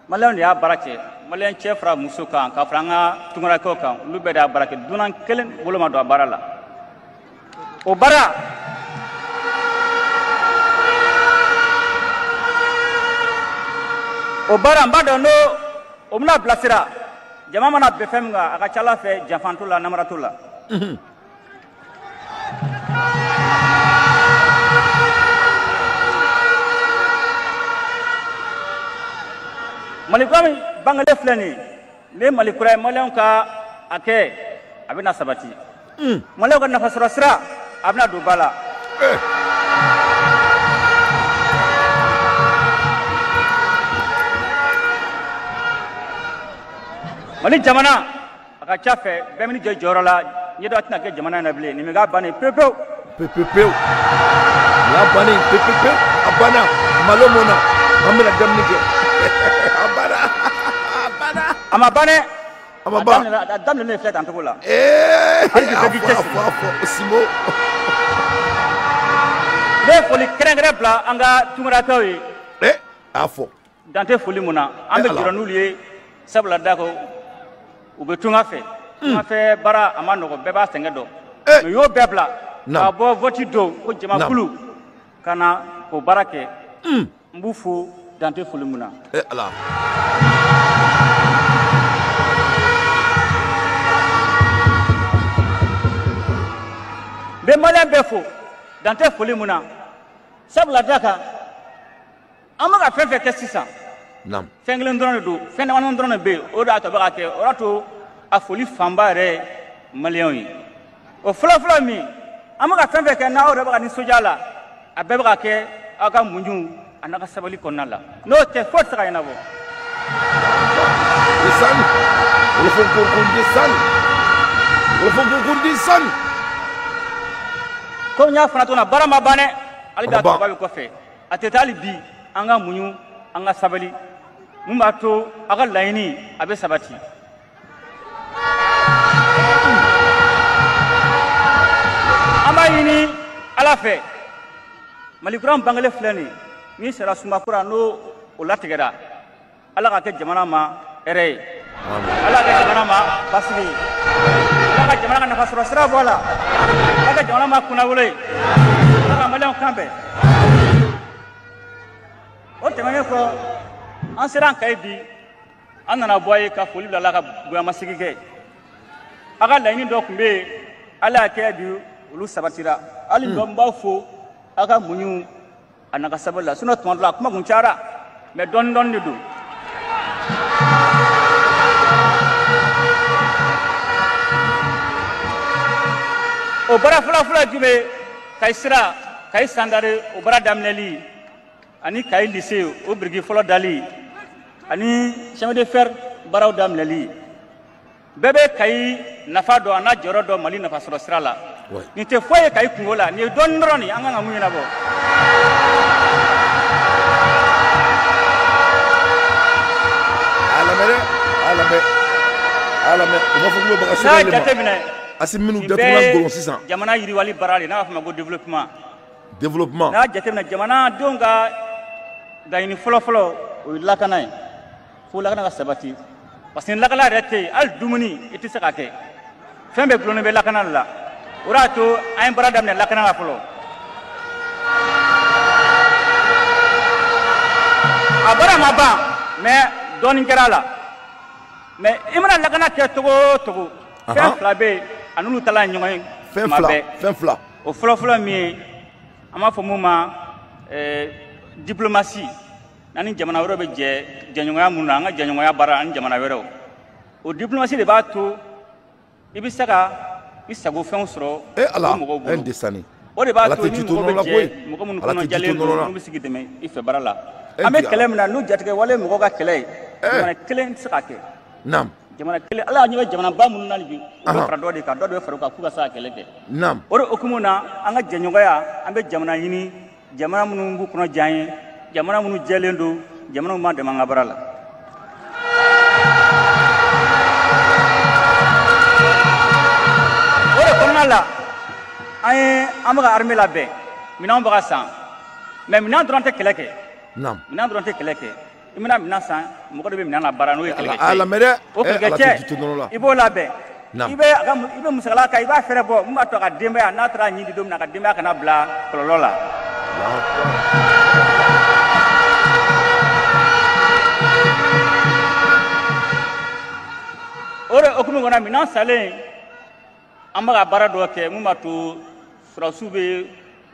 maliyɛnw de y'a baara kɛ, maliyɛn cɛ fara muso kan, ka fara an ka tunkarakɛw kan, olu bɛɛ de y'a baara kɛ. Dunan kelen bolo ma don a baara la. O baara n b'a dɔn n'o o bɛna bilasira, jama mana bɛn fɛn min kan, a ka ca Ala fɛ janfa t'o la, namara t'o la. Malikura min bangelen filɛ nin ye, nin ye Malikura ye, maliyɛnw ka hakɛ a bɛna sabati, maliyɛnw ka nafasɔrɔ sira a bɛna don ba la. Mali jamana a ka ca fɛ bɛɛ bɛ jɔ jɔyɔrɔ la, ɲɛdɔ tɛna kɛ jamana in na bilen, nin bɛ k'a bannen pewu pewu. Pewu pewu pewu, nin y'a bannen pewu pewu pewu, a banna, malo mɔnna, an bɛna dumuni kɛ. A banna, a banna. A ma ban dɛ. A ma ban. A daminɛlen filɛ tan cogo la. Hali bi bɛɛ k'i cɛsiri. A fɔ Simo. Ne ye foli kɛrɛnkɛrɛn bila an ka tunkarakɛw ye. A fɔ. Dan tɛ foli mun na, an bɛ jɔrɔ n'olu ye, sabula da ko u bɛ tunga fɛ. Tunga fɛ baara a ma nɔgɔn, bɛɛ b'a sɛgɛn dɔn. Mais u y'o bɛɛ bila. Ka bɔ vote don ko jamakulu ka na k'o baara kɛ. N b'u fo dan tɛ foli mun na. Ala. N bɛ maliyɛn bɛɛ fo dan tɛ foli mun na, sabula da kan an bɛ ka fɛn fɛn kɛ sisan, fɛn kelen dɔrɔn de don, fɛn damadɔ dɔrɔn de bɛ yen, o de y'a to a bɛ ka kɛ, o y'a to a foli fanba yɛrɛ ye maliyɛnw ye. O fɔlɔfɔlɔ min an bɛ ka fɛn fɛn kɛ n'aw yɛrɛ bɛ ka nisɔndiya la, a bɛɛ bɛ ka kɛ aw ka muɲu a n'a ka sabali kɔnɔna la, n'o tɛ foyi tɛ se ka ɲɛnabɔ. Komi n y'a fana cogo min na, baara ma ban dɛ, hali bi a tɔba bɛ kɔfɛ, a tɛ taa hali bi an ka muɲu, an ka sabali, mun b'a to aw ka laɲini a bɛ sabati. An b'a ɲini Ala fɛ, Malikura bangelen filɛ nin ye, ni sariyasunba kura n'o o latigɛra, Ala ka kɛ jamana ma hɛrɛ ye, Ala ka kɛ jamana ma basigi ye, Ala ka jamana ka nafasɔrɔ sira bɔ a la, Ala ka jamana ma kunnawolo ye, Ala ka maliyɛnw kan bɛn. O tɛmɛnen kɔ, an sera an Kayi bi, An nana bɔ a ye ka foli bila la ka bonyamasegin kɛ. A ka laɲini dɔ tun bɛ yen, Ala y'a kɛ bi olu sabatira. Hali dɔ n b'aw fo aw ka muɲu a n'a ka sabali la, sinon tuma dɔ la a kuma kun cayara, mais dɔɔni dɔɔni de don. O baara fɔlɔ-fɔlɔ ye jumɛn ye? Kayi sira, Kayi Sangare, o baara daminɛli, ani Kayi lycée o biriki fɔlɔ dali, ani chemin de fer baaraw daminɛli. Bɛɛ bɛ Kayi nafa dɔn, a n'a jɔyɔrɔ dɔn Mali nafasɔrɔ sira la. Nin tɛ foyi ye Kayi kungo la, nin ye dɔɔni dɔrɔn de ye, an kan ka mun ɲɛnabɔ. A lamɛn dɛ, a lamɛn, a lamɛn, u b'a fɔ k'u bɛ baga N'a Choguel de ma. jateminɛ, Asi minnu nin datugulan bɛɛ gɔlɔn ye sisan. jamana yiriwali baara de ye, n'a b'a fɔ a ma ko développement. Développement. N'a jateminɛ, jamanadenw ka laɲini fɔlɔ-fɔlɔ o ye lakana ye. Fo lakana ka sabati, parce que ni lakana yɛrɛ tɛ yen, hali dumuni i tɛ se ka kɛ. Fɛn bɛɛ gulonnen bɛ lakana de la. O de y'a to an ye baara daminɛ lakana la fɔlɔ. A baara ma ban, mais dɔɔnin kɛra a la. Mais i mana lakana kɛ cogo o cogo, fɛn fila bɛ yen, a n'olu taala ɲɔgɔn ye Fɛn tuma fila, bɛɛ. fɛn fila. O fɔlɔfɔlɔ min ye, an b'a fɔ mun ma diplomatie. N'an ni jamana wɛrɛw bɛ jɛ jɛɲɔgɔnya mun na, an ka jɛɲɔgɔnya baara ani jamana wɛrɛw, o diplomatie de b'a to i bɛ se ka i sago fɛnw sɔrɔ Eh Ala, o mɔgɔw bolo. un desani. O de b'a Ala to tɛ ni ji to mɔgɔ nɔnɔ bɛ la jɛ koyi. mɔgɔ minnu Ala kɔnɔ tɛ ji to jalen nɔnɔ don, la. n'u bɛ se k'i dɛmɛ i fɛ baara la. Eh, An bɛ Ala. kɛlɛ min na, n'u jatigɛ wale mɔgɔw ka kɛlɛ ye, jamana kelen tɛ se ka kɛ. Naam. Jamana kelen, Ala y'a ɲɛ bɛ jamanaba minnu na bi, u bɛ Ahan. fara dɔ de kan, dɔ de bɛ fara u kan k'u ka se ka kɛlɛ kɛ. Naam. O de hukumu na, an ka jɛɲɔgɔnya, an bɛ jamana ɲini, jamana minnu b'u kɔnɔ diya an ye, jamana minnu jɛlen don, jamana minnu b'an dɛmɛ an ka baara la. O de kɔnɔna la, an bɛ ka armée labɛn, minɛnw bɛ ka san, mais minɛn dɔrɔn tɛ kɛlɛ kɛ. Naam. Minɛn dɔrɔn tɛ kɛlɛ kɛ. I mana minɛn san, mɔgɔ de bɛ minɛn labaara n'o ye Ala, kɛlɛkɛcɛ a ye. lamɛn dɛ. O Eh, Ala tɛ ji to kɛlɛkɛcɛ, nɔnɔ la. i b'o labɛn. Naam. I bɛ a ka i bɛ musakala kan, i b'a fɛɛrɛ bɔ mun b'a to a ka denbaya, n'a taara ɲin di don min na, a ka denbaya kana bila kɔlɔlɔ la. Allahu Akbar. O de hukumu kɔnɔ, minɛn salen, an bɛ ka baara dɔ kɛ mun b'a to sɔrɔdasiw bɛ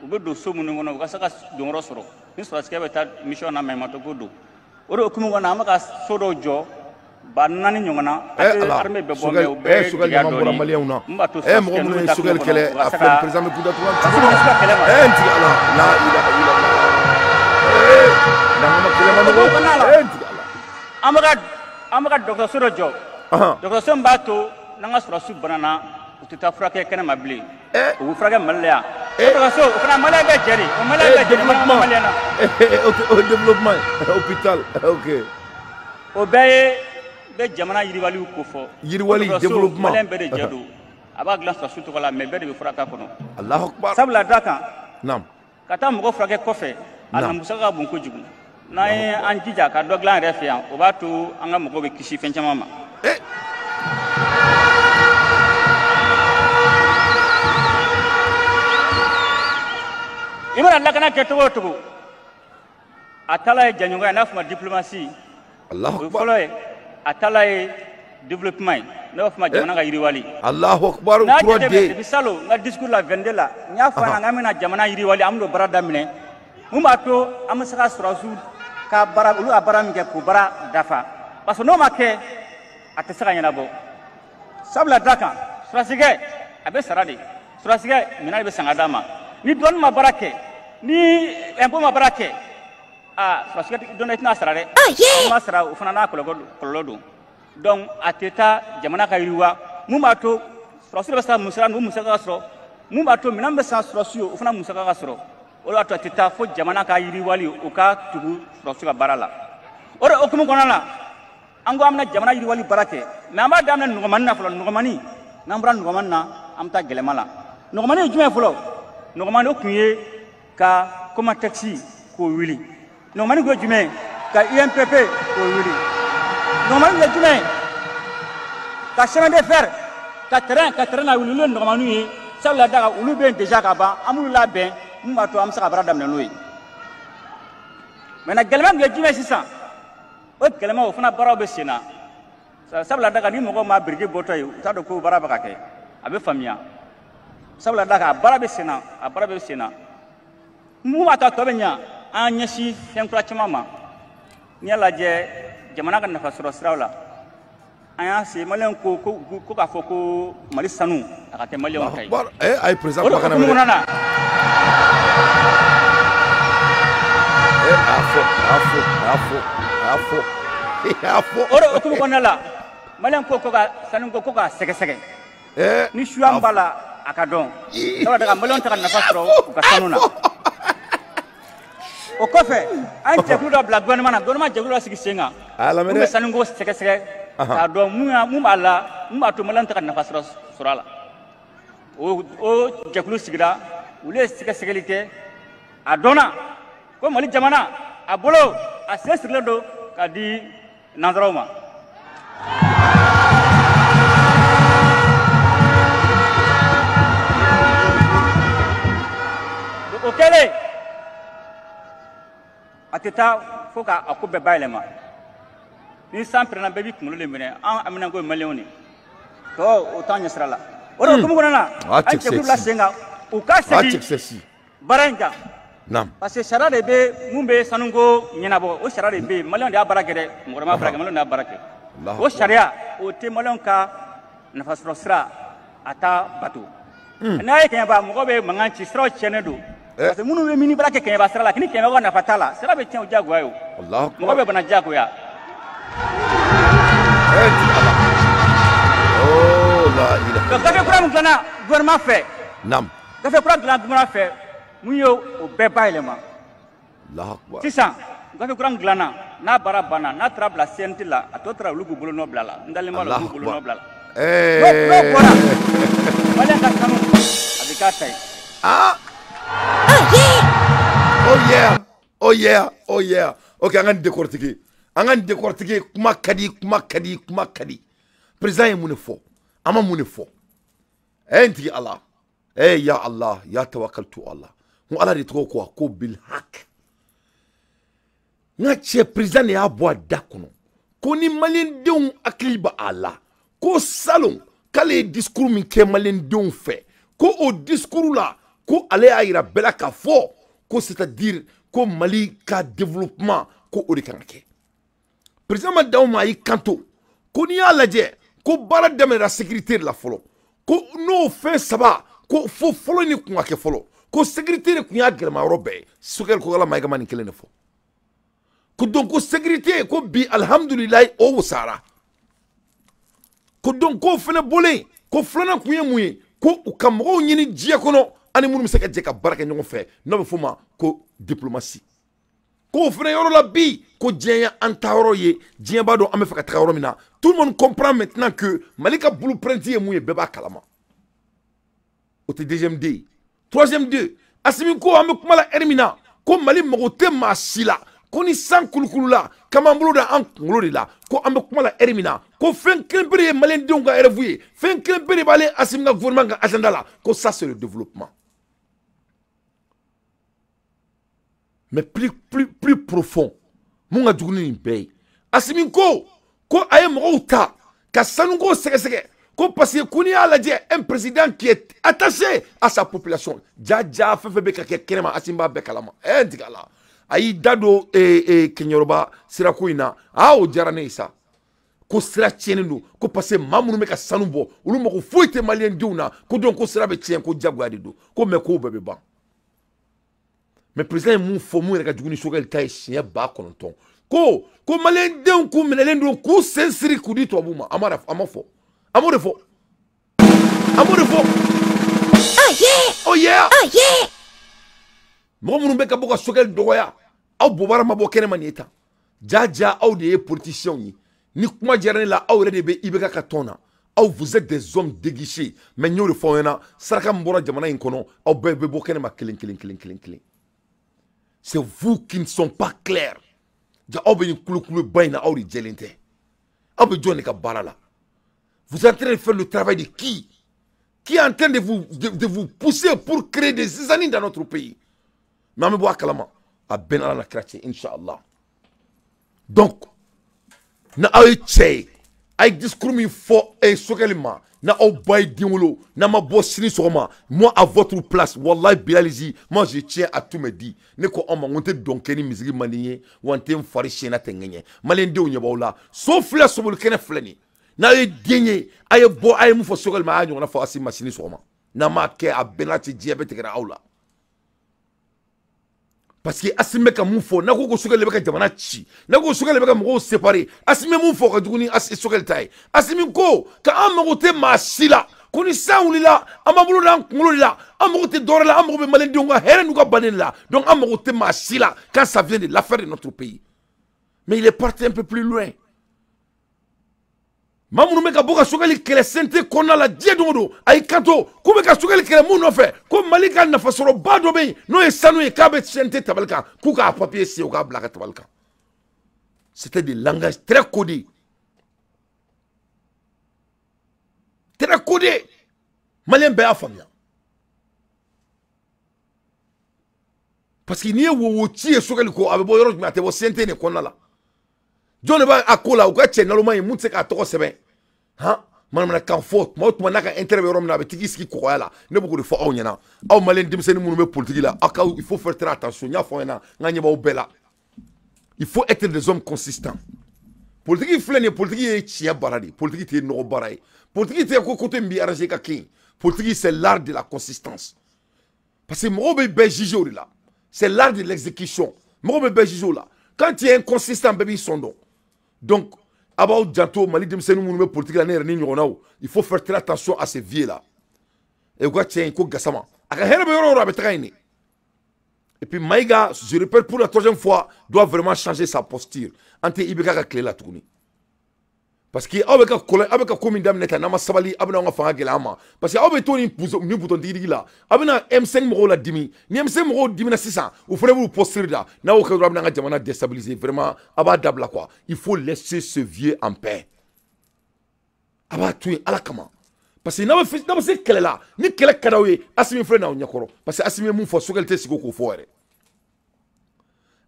u bɛ don so minnu kɔnɔ, u ka se ka donyɔrɔ sɔrɔ. Ni sɔrɔdasikɛ bɛ taa mission na, maɲumantɔ ko don. O de hukumu kɔnɔ, an bɛ ka so dɔw jɔ 4000 ɲɔgɔn na. A Eh tɛ Ala, armée bɛɛ bɔ, Choguel, mais o eh bɛɛ Choguel gɛlɛya ɲama bɔra dɔɔnin. Maliyɛnw na. Mun b'a to Eh sɔrɔdasikɛ mɔgɔ n'u minnu bɛ ye taa kungo Choguel kɔnɔ, kɛlɛ, u ka a se filɛ ka président bɛ kun datugu ka se ka kɛlɛ ma. Eh n tigi Ala, la ilaha illallah. Eh, n'an ma kɛlɛ ma O nɔgɔ. kɔnɔna la, Eh n tigi Ala. An bɛ ka dɔgɔtɔrɔso dɔ jɔ. Dɔgɔtɔrɔso min b'a to n'an ka sɔrɔdasiw banana, u tɛ taa furakɛ kɛnɛma bilen. Eh. U bɛ furakɛ Mali la yan. Eh. Dɔgɔtɔrɔso, o fana Maliyɛn bɛɛ jɛ de. O Maliyɛn Eh bɛɛ jɛ de, Maliyɛn développement. Maliyɛn na. Eh, o développement, hôpital. OK. O bɛɛ ye bɛ jamana yiriwaliw kofɔ. Yiriwali, O dɔgɔtɔrɔso, développement. Maliyɛn bɛɛ de jɛ don. A b'a dilan sɔrɔdasiw tɔgɔ la, mais bɛɛ de bɛ furakɛ a kɔnɔ. Allahu Akbar. Sabula da kan, Naam. ka taa mɔgɔ furakɛ kɔfɛ, a Naam. na musaka ka bon kojugu. N'an ye an jija ka dɔ dilan an yɛrɛ fɛ yan, o b'a to an ka mɔgɔw bɛ kisi fɛn caman ma. Eh. I mana lakana kɛ cogo o cogo, a taala ye jɛɲɔgɔnya ye, n'a fɔ ma diplomatie. Allahu O ye Akbar. fɔlɔ ye. A taala ye développement ye, n'a b'a fɔ ma jamana ka yiriwali. Allahu Akbar. N'a jateminɛ 3D. depuis salon n ka discours la 22 la, n y'a fɔ a ɲɛna k'an bɛna jamana yiriwali, an bɛn'o baara daminɛ mun b'a to an bɛ se ka sɔrɔdasiw ka baara, olu ka baara min kɛ, k'o baara dafa, parce que n'o ma kɛ, a tɛ se ka ɲɛnabɔ. Sabula da kan, sɔrɔdasikɛ a bɛ sara de, sɔrɔdasikɛ minɛn de bɛ san ka d'a ma. Ni dɔɔni ma baara kɛ, ni impôt ma baara kɛ, aa sɔrɔdasikɛ dɔɔni tɛna sara dɛ. N'o ma sara, o fana n'a kɔlɔlɔ don. Donc a tɛ taa jamana ka yiriwa. Mun b'a to sɔrɔdasiw bɛ se ka musaka, n'o musaka ka sɔrɔ, mun b'a to minɛn bɛ san sɔrɔdasiw ye, o fana musaka ka sɔrɔ. O de b'a to a tɛ taa fo jamana ka yiriwali o ka tugu sɔrɔdasiw ka baara la. O de hukumu kɔnɔna la, an ko an bɛna jamana yiriwali baara kɛ, mais an b'a daminɛ nɔgɔmani na fɔlɔ. Nɔgɔmani, n'an bɔra nɔgɔmani na, an bɛ taa gɛlɛma la. Nɔgɔmani ye jumɛn ye fɔlɔ? Nɔgɔmani o kun ye ka Comatex k'o wuli. Nɔgɔmani kun ye jumɛn ye? Ka UMPP k'o wuli. Nɔgɔmani kun ye jumɛn ye? Ka chemin de fer, ka terrain la wuli. Olu ye nɔgɔmaniw ye. Sabula da kan, olu bɛ yen déjà ka ban, an b'olu labɛn mun b'a to an bɛ se ka baara daminɛ n'o ye. Maintenant gɛlɛman kun ye jumɛn ye sisan? O gɛlɛman, o fana baaraw bɛ sen na. Sabula da kan ni mɔgɔw ma biriki bɔtɔ ye, u t'a dɔn ko baara bɛ ka kɛ, a bɛ faamuya. Sabula da kan a baara bɛ sen na, a baara bɛ sen na. Mun b'a to a tɔ bɛ ɲa, an ɲɛsin fɛn kura caman ma. N'i y'a lajɛ jamana ka nafasɔrɔ siraw la, an y'a se maliyɛnw ko ko k'a fɔ ko Mali sanu a ka kɛ maliyɛnw ta ye. A ye président kumakan lamɛn dɛ. A fɔ a fɔ a fɔ a fɔ a fɔ. O de hukumu kɔnɔna la, maliyɛnw ko ka sanu ko k'a sɛgɛsɛgɛ. Ni suya b'a la a ka dɔn. Sabula daga maliyɛnw tɛ ka nafa sɔrɔ u ka sanu na. O kɔfɛ an ye jɛkulu dɔ bila gouvernement na, gouvernement jɛkulu dɔ sigi sen kan. Mun bɛ sanuko sɛgɛsɛgɛ k'a dɔn mun b'a la, mun b'a to maliyɛnw tɛ ka nafa sɔrɔ a la. O jɛkulu sigira, olu ye sɛgɛsɛgɛli kɛ, a dɔnna ko Mali jamana a bolo a sen sirilen don ka di nanzaraw ma. O kɛlen a tɛ taa fo k'a ko bɛɛ bayɛlɛma. Ni san pɛrɛnna bɛɛ b'i kunkolo de minɛ, an amina ko ye maliyɛnw de tɔ o t'an ɲɛsira la. O de hukumu kɔnɔna na, an jɛkulu bila sen kan u ka segin baara in kan. Parce que sariya de bɛ mun bɛ sanuko ɲɛnabɔ, o sariya de bɛ yen. Maliyɛnw de y'a baara kɛ dɛ, mɔgɔ wɛrɛ m'a baara kɛ, maliyɛnw de y'a baara kɛ. O sariya o tɛ maliyɛnw ka nafasɔrɔ sira a t'a bato. N'a ye Kɛɲɛba mɔgɔ bɛ mankan ci, siraw tiɲɛnen don. Parce que minnu bɛ mini baara kɛ Kɛɲɛba sira la, ni Kɛɲɛba ka nafa t'a la, sira bɛ tiɲɛ o diyagoya ye o. Mɔgɔ bɛ bana diyagoya. Gafe kura min dilanna gouvernement fɛ. Gafe kura dilanna gouvernement fɛ. Mun ye o bɛɛ bayɛlɛma. Sisan gafe kura min dilanna, n'a baara banna, n'a taara bila CNT la, a tɔ taara olu k'u bolonɔ bila la. N dalen b'a la olu k'u bolonɔ bila la. N'o bɔra, maliyɛn ka sanu a bɛ k'a ta ye. Oh yeah, oh yeah, oh yeah. Ok, an ka nin décortiquer. An ka nin décortiquer. Kuma ka di, kuma ka di, kuma ka di. Président ye mun de fɔ? An ma mun de fɔ? N tigi Ala. Ya Allah, ya tawakkaltu Allah. N ko Ala de tɔgɔ ko ko bil haq. N ka cɛ président de y'a bɔ a da kɔnɔ ko ni maliyɛndenw hakili b'a a la ko salon k'ale ye discours min kɛ maliyɛndenw fɛ, ko o discours la ko ale y'a yira bɛɛ la k'a fɔ ko c'est-à-dire ko Mali ka développement ko o de kan ka kɛ. Président ma d'aw ma, a y'i kanto ko n'i y'a lajɛ ko baara daminɛra sécurité de la fɔlɔ, ko n'o fɛn saba ko fo fɔlɔ ni kun ka kɛ fɔlɔ, ko sécurité de kun y'a gɛlɛma yɔrɔ bɛɛ ye. Sogɛli Kokala Mayiga ma nin kelen de fɔ. Ko donc ko sécurité ko bi alhamdulilayi o wusara. Ko donc k'o fɛnɛ bɔlen ko filanan kun ye mun ye, ko u ka mɔgɔw ɲini diɲɛ kɔnɔ ani minnu bɛ se ka jɛ ka baara kɛ ɲɔgɔn fɛ, n'o bɛ f'o ma ko diplomatie. K'o fɛnɛ yɔrɔ la bi ko diɲɛ ye an taayɔrɔ ye, diɲɛ b'a dɔn an bɛ fɛ ka taga yɔrɔ min na. Tout le monde comprend maintenant que Mali ka blueprint ye mun ye, bɛɛ b'a kalama. O tɛ deuxième D. Troisième D, Assimi ko an bɛ kuma la heure min na ko Mali mago tɛ maa si la, ko ni san kulukulu la k'an b'an bolo da an kunkolo de la, ko an bɛ kuma la heure min na ko fɛn kelen pe de ye maliyɛndenw ka rêve ye, fɛn kelen pe de b'ale Assimi ka gouvernement ka agenda la, ko ça c'est le développement. Mais plus plus profond, mun ka jugu ni nin bɛɛ ye, Assimi ko ko a ye mɔgɔw ta ka sanuko sɛgɛsɛgɛ, ko parce que ko n'i y'a lajɛ un président qui est attaché à sa population, ja ja fɛn fɛn bɛ ka kɛ kɛnɛma Assimi b'a bɛɛ kalama. N tigɛ la a y'i da don Kɛɲɛrɔba sirako in na, o diyara ne ye sa, ko sira tiɲɛnen don, ko parce que maa minnu bɛ ka sanu bɔ olu mago foyi tɛ maliyɛndenw na, ko donc ko sira bɛ tiɲɛ, ko diyagoya de don, ko mais kow bɛɛ bɛ ban. Mais président ye mun fɔ mun yɛrɛ ka jugu ni Sogɛli ta ye siɲɛ 9,000, ko ko maliyɛndenw k'u minɛlen don k'u sen siri k'u di tubabuw ma. An m'a fɔ, an b'o de fɔ, an b'o de fɔ. Oh yeah, oh yeah. Mɔgɔ minnu bɛ ka bɔ ka Sogɛli dɔgɔya, aw bobara ma bɔ kɛnɛma nin ye tan. Ja ja aw de ye politiciens ye. Ni kuma diyara ne la, aw yɛrɛ de bɛ IBK ka tɔn na. Aw vous êtes des hommes déguisés. Mais n y'o de fɔ aw ɲɛna, saraka min bɔra jamana in kɔnɔ, aw bɛɛ bɛ bɔ kɛnɛma kelen kelen kelen kelen kelen. C'est vous qui ne sont pas clairs. Ja aw bɛ nin kulukuluba in na, aw de jɛlen tɛ. Aw bɛ jɔn de ka baara la? Vous êtes en train de faire le travail de qui? Qui est en train de vous pousser pour créer des zizanies dans notre pays? Mais an bɛ bɔ a kalama, a bɛɛ n'Ala na kira cɛ, inshallah. Donc, ni aw ye cɛ ye, A ye discours min fɔ e Choguel ma, na aw ba ye den wolo, n'a ma bɔ sini sɔgɔma, moi à votre place, wallahi bilalizi, moi je tiens à tout me dire. Ne ko aw ma n ko n tɛ dɔn kɛ ni misiri man di n ye, wa n tɛ n fari siɲɛna tɛ n ŋɛɲɛ. Maliyɛndenw ɲɛ b'aw la. So filɛ, soboli kɛnɛ filɛ nin. N'a ye den ye, a ye bɔ, a ye mun fɔ Choguel ma, a y'a ɲɔgɔnna fɔ Assimi ma sini sɔgɔma. N'a m'a kɛ, a bɛɛ n'a cɛ diɲɛ bɛɛ tigɛra aw la. Parce que Assimi bɛ ka mun fɔ, n'a ko ko Choguel bɛ ka jamana ci, n'a ko Choguel bɛ ka mɔgɔw séparer, Assimi bɛ mun fɔ ka jugu ni Choguel ta ye. Assimi ko k'an mago tɛ maa si la, ko ni san wulila an b'an bolo d'an kunkolo de la, an mago tɛ dɔwɛrɛ la, an mago bɛ maliyɛndenw ka hɛrɛ n'u ka bannen de la, donc an mago tɛ maa si la quand ça vient de l'affaire de notre pays. Mais il est parti un peu plus loin. Maa minnu bɛ ka bɔ ka Choguel kɛlɛ CNT kɔnɔna la diɲɛ don o don, a y'i kanto k'u bɛ ka Choguel kɛlɛ mun nɔfɛ, ko Mali ka nafasɔrɔba dɔ bɛ yen n'o ye sanu ye, k'a bɛ CNT tabali kan, k'u k'a papier signer, u k'a bila a ka tabali kan. C'était des langages très codés. Très codés. Malien bɛɛ y'a faamuya. Parce que n'i ye wowo ci ye Choguel ko, a bɛ bɔ yɔrɔ jumɛn, a tɛ bɔ CNT de kɔnɔna la. Jɔn de b'a ko la, u ka cɛ naloma ye mun tɛ se k'a tɔgɔ sɛbɛn. Han, manamanakan fɔ tuma o tuma n'a ka intérêt bɛ yɔrɔ min na, a bɛ tigi sigi kɔgɔya la. Ne bɛ k'o de fɔ aw ɲɛna, aw maliyɛn denmisɛnnin minnu bɛ politique la, aw ka il faut faire très attention. N y'a fɔ aw ɲɛna, n ka ɲɛ b'aw bɛɛ la. Il faut être des hommes consistants. Politique filɛ nin ye, politique ye tiɲɛ baara de ye, politique tɛ nɔgɔ baara ye, politique tɛ ko côté min b'i arranger ka kɛ yen. Politique, c'est l'art de la consistance. Parce que mɔgɔw bɛ bɛɛ juger o de la. C'est l'art de l'exécution. Mɔgɔw bɛ bɛɛ juger o la. Quand tu es inconsistant, bɛɛ b'i sɔn dɔn. Donc a b'aw janto Mali denmisɛnnin minnu bɛ politique la, ne yɛrɛ ni ɲɔgɔnnaw, il faut faire très attention à ces vieux là. Et u ka cɛ in ko Gassama, a ka hɛrɛ bɛ yɔrɔ o yɔrɔ, a bɛ taga yen de. Et puis Maïga, je répète pour la troisième fois, doit vraiment changer sa posture. An tɛ IBK ka tile la tuguni. Parce que aw bɛ ka kɔlɔn, aw bɛ ka ko min daminɛ tan, n'aw ma sabali, aw bɛna anw ka fanga gɛlɛya an ma. Parce que aw bɛ to nin bouton digidigi la, aw bɛna M5 mɔgɔw la dimi. Ni M5 mɔgɔw dimina sisan, u fana b'u posture da. N'a y'o kɛ dɔrɔn, a bɛna an ka jamana déstabiliser. Vraiment, a b'a dabila quoi. Il faut laisser ce vieux en paix. A b'a to yen Ala kama. Parce que n'a bɛ se kɛlɛ la, ni kɛlɛ ka d'aw ye, Assimi filɛ n'aw ɲɛkɔrɔ. Parce que Assimi ye mun fɔ, Choguel tɛ sigi k'o fɔ yɛrɛ.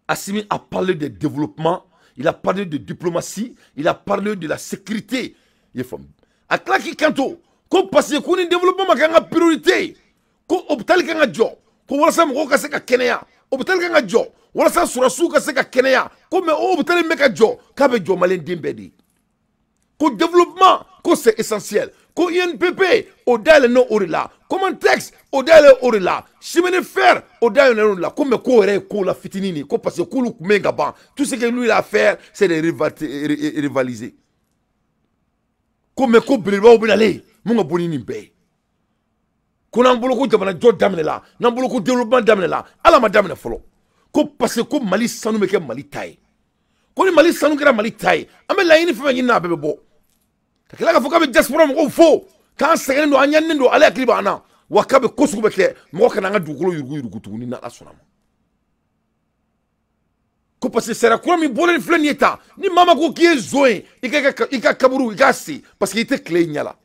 Assimi a parlé de développement, il a parlé de diplomatie, il a parlé de la sécurité. Il est femme. A tila k'i kanto ko parce que ko ni développement ma kɛ an ka priorité, ko hôpital kan ka jɔ, ko walasa mɔgɔw ka se ka kɛnɛya, hôpital kan ka jɔ walasa sɔrɔsiw ka se ka kɛnɛya, ko mais o hôpital min bɛ ka jɔ, k'a bɛ jɔ maliyɛn den bɛɛ de ye. Ko développement, ko c'est essentiel. Ko INPP, o dayɛlɛ o de la. Comantex, o dayɛlɛ o de la. Chemin de fer, o dayɛlɛ o de la. Ko mais ko yɛrɛ ye ko la fitinin de ye, ko parce que k'olu tun bɛ yen ka ban. Tout ce que lui il a fait, c'est de rivaliser. Ko mais ko belebelebaw bɛ nalen mun ka bon ni nin bɛɛ ye. Ko n'an bolo ko jamana jɔ daminɛ la, n'an bolo ko développement daminɛ la, Ala ma daminɛ fɔlɔ. Ko parce que ko Mali sanu bɛ kɛ Mali ta ye. Ko ni Mali sanu kɛra Mali ta ye, an bɛ laɲini fɛn fɛn ɲini na, a bɛɛ bɛ bɔ. Ka tila k'a fɔ k'a bɛ diaspora mɔgɔw fo, k'an sɛgɛnnen don, an ɲaninen don, ale hakili b'an na. Wa k'a bɛ ko sugu bɛ kɛ, mɔgɔ kana an ka dugukolo yurugu yurugu tuguni n'Ala sɔnna ma. Ko parce que sariya kura min bɔlen filɛ nin ye tan, ni maa ma ko k'i ye zon ye, i ka kaburu i k'a sen, parce que i tɛ tile i ɲɛ la.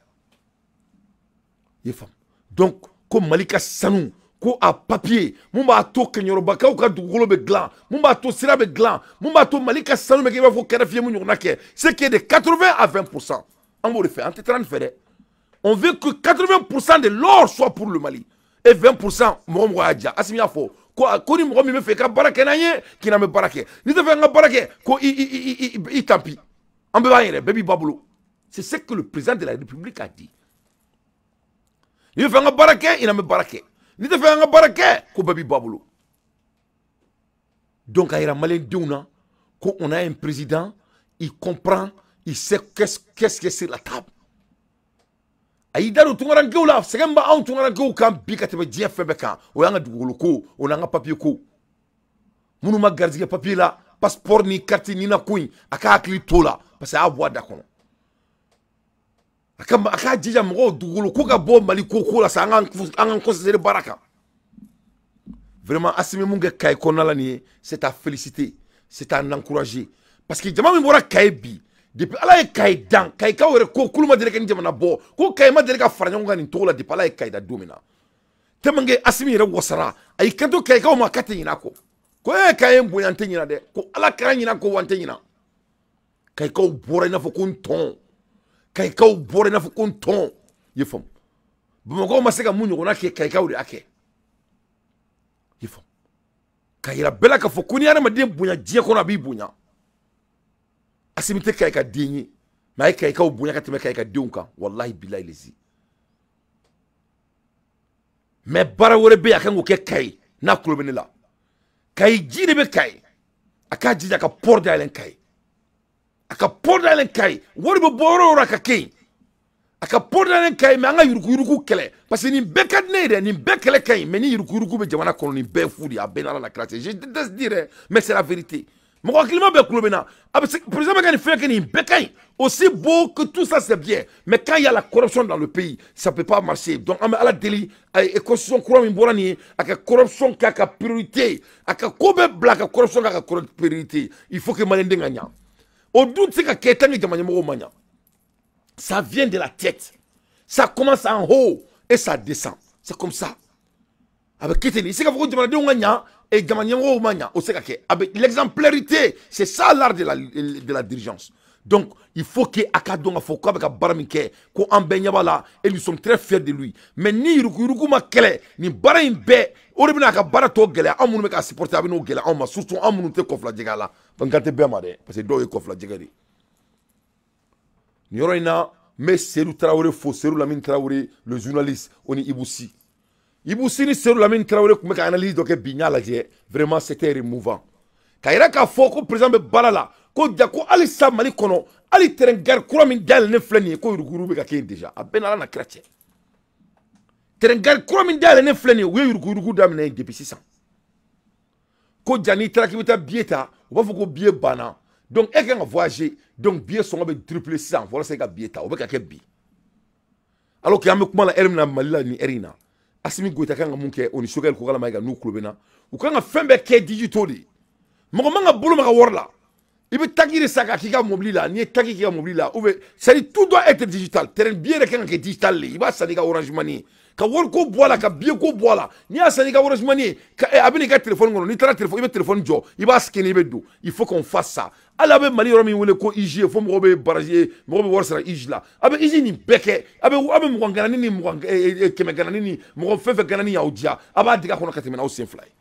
I ye faamu? Donc ko Mali ka sanu, ko a papier mun b'a to kɛɲɔrɔbakaw ka dugukolo bɛ dilan, mun b'a to sira bɛ dilan, mun b'a to Mali ka sanu bɛ kɛ i b'a fɔ kɛrɛfiyɛ mun ɲɔgɔnna kɛ, ce qui est de 80 à 20%. An b'o de fɛ, an tɛ taa nin fɛ dɛ. On veut que 80% de l'or soit pour le Mali et 20% mɔgɔ mɔgɔ y'a ja. Assimi y'a fɔ ko ni mɔgɔ min bɛ fɛ i ka baara kɛ n'an ye, k'i n'an bɛ baara kɛ. N'i tɛ fɛ an ka baara kɛ, ko i tant pis. An bɛɛ b'an yɛrɛ, bɛɛ b'i ba bolo. C'est ce que le président de la République a dit. N'i bɛ fɛ an ka baara kɛ, i n'an bɛ baara kɛ. N'i tɛ fɛ an ka baara kɛ, ko bɛɛ b'i ba bolo. Donc a yira maliyɛndenw na ko on a un président, il comprend, il sait qu'est-ce que c'est la table. A y'i da don tunkarankew la, sɛgɛn b'anw tunkarankew kan bi ka tɛmɛ diɲɛ fɛn bɛɛ kan. O y'an ka dugukolo ko, o n'an ka papier ko. Minnu ma garijɛgɛ papier la, passeport ni carte nina ko in, a ka hakili t'o la, parce que a y'a bɔ a da kɔnɔ. A k'a jija mɔgɔw dugukolo ko ka bɔ Mali ko ko la sa, an k'an concentré baara kan. Vraiment, Assimi mun kɛ Kayi kɔnɔna la nin ye, c'est à féliciter, c'est à encourager. Parce que jama min bɔra Kayi bi, depuis Ala ye Kayi dan, Kayikaw yɛrɛ ko k'olu ma deli ka nin jamana bɔ, ko Kayi ma deli ka fara ɲɔgɔn kan nin cogo la depuis Ala ye Kayi da don min na. Tellement que Assimi yɛrɛ wasara, a y'i kanto Kayikaw ma k'a tɛ ɲinɛ a kɔ. Ko e Kayi ye n bonya, n tɛ ɲinɛ dɛ. Ko Ala kana ɲinɛ a kɔ wa n tɛ ɲinɛ. Kayikaw bɔra i n'a fɔ ko n tɔn. Kayikaw bɔra i n'a fɔ ko n tɔn i ye faamu. Bamakɔ ma se ka mun ɲɔgɔnna kɛ, Kayikaw de y'a kɛ. I faamu, ka yira bɛɛ la k'a fɔ ko ni hadamaden bonya diɲɛ kɔnɔ, a b'i bonya. Asimi tɛ Kayi ka den ye, mais a ye Kayikaw bonya ka tɛmɛ Kayi ka denw kan, walahi bilahi lezi. Mais baara wɛrɛ bɛ yen a kan k'o kɛ Kayi n'a tulo bɛ ne la. Kayi ji de bɛ Kayi, a k'a jija ka port dayɛlɛ Kayi, a ka port dayɛlɛ Kayi, wari bɛ bɔ yɔrɔ o yɔrɔ a ka kɛ yen. A ka port dayɛlɛ Kayi, mais an ka yuruguyurugu kɛlɛ, parce que nin bɛɛ ka di ne ye dɛ, nin bɛɛ kɛlɛ ka ɲi, mais ni yuruguyurugu bɛ jamana kɔnɔ, nin bɛɛ fu de ye, a bɛɛ n'Ala la kira cɛ. Je déteste dire, mais c'est la vérité. Mɔgɔ hakilima bɛɛ tulo bɛ na. A bɛ se président bɛ ka nin fɛn kɛ, nin bɛɛ ka ɲi, aussi beau que tout ça, c'est bien, mais quand il y a la corruption dans le pays, ça peut pas marcher. Donc an bɛ Ala deli, a ye constitution kura min bɔra nin ye, a ka corruption k'a ka priorité, a ka ko bɛɛ bila, a ka corruption k'a ka priorité. Il faut que maliyɛnden ka ɲa, o dun tɛ se ka kɛ tant que jamana ɲɛmɔgɔw ma ɲa. Ça vient de la tête, ça commence en haut et ça descend, c'est comme ça. A bɛ kɛ ten de. I tɛ se k'a fɔ ko jamanadenw ka ɲa et jamana ɲɛmɔgɔw ma ɲa, o tɛ se ka kɛ. A bɛ l'exemplarité, c'est ça l'art de la dirigeance. Donc il faut que a ka dɔn k'a fɔ k'a bɛ ka baara min kɛ, ko an bɛɛ ɲɛ b'a la et nous sommes très fiers de lui. Mais ni yuruguyurugu ma kɛlɛ, nin baara in bɛɛ o de bɛna a ka baara tɔ gɛlɛya. Anw minnu bɛ k'a supporter, a bɛ n'o gɛlɛya anw ma, surtout anw minnu tɛ kɔfilajɛgɛ la. N kan tɛ bɛɛ ma dɛ, parce que dɔw ye kɔfilajɛgɛ de ye. Nin yɔrɔ in na, n bɛ Seydou Tarawele fo, Seydou Lamine Tarawele, le journaliste, o ni Ibou Sy. Ibou Sy ni Seydou Lamine Tarawele tun bɛ ka analyse dɔ kɛ bi, n y'a lajɛ, vraiment c'était émouvant, ka yira k'a fɔ ko président bɛ baara la, ko ja ko halisa Mali kɔnɔ, hali terrain gare kura min dayɛlɛnnen filɛ nin ye, ko yuruguyurugu bɛ ka kɛ yen déjà. A bɛɛ n'Ala na kira cɛ, terrain gare kura min dayɛlɛnnen filɛ nin ye, u ye yuruguyurugu daminɛ yen depuis sisan. Ko ja n'i taara k'i bɛ taa billet ta, u b'a fɔ ko billet banna. Donc e kan ka voyager, donc billet sɔngɔ bɛ tripler sisan walasa i ka billet ta. O bɛ ka kɛ bi, alors que an bɛ kuma la heure min na Mali la, nin heure in na, Asimi Goyita kan ka mun kɛ, o ni Choguel Kokalla Maïga, n'u tulo bɛ na, u kan ka fɛn bɛɛ kɛ digitaux de ye. Mɔgɔ man ka bolo maga wari la. I bɛ tagi de san k'a k'i ka mobili la. N'i ye tagi k'i ka mobili la, ou bien, c'est à dire tout doit être digital. Terrain billet yɛrɛ kan ka kɛ digital de ye. I b'a san n'i ka Orange Money ye, ka wari ko bɔ a la, ka billet ko bɔ a la. N'i y'a san n'i ka Orange Money ye, a bɛ n'i ka téléphone kɔnɔ. N'i taara téléphone, i bɛ téléphone jɔ, i b'a scanner, i bɛ don. Il faut qu'on fasse ça. Hali a bɛ Mali yɔrɔ min wele ko IJ, fo mɔgɔw bɛ baraji, mɔgɔw bɛ wari sara IJ la. A bɛ IJ nin bɛɛ kɛ, a bɛ 20 ganani ni 20 100 ganani ni mɔgɔ fɛn fɛn ganani y'aw diya, a b'a digi a kɔnɔ ka tɛmɛ n'aw sen fila ye,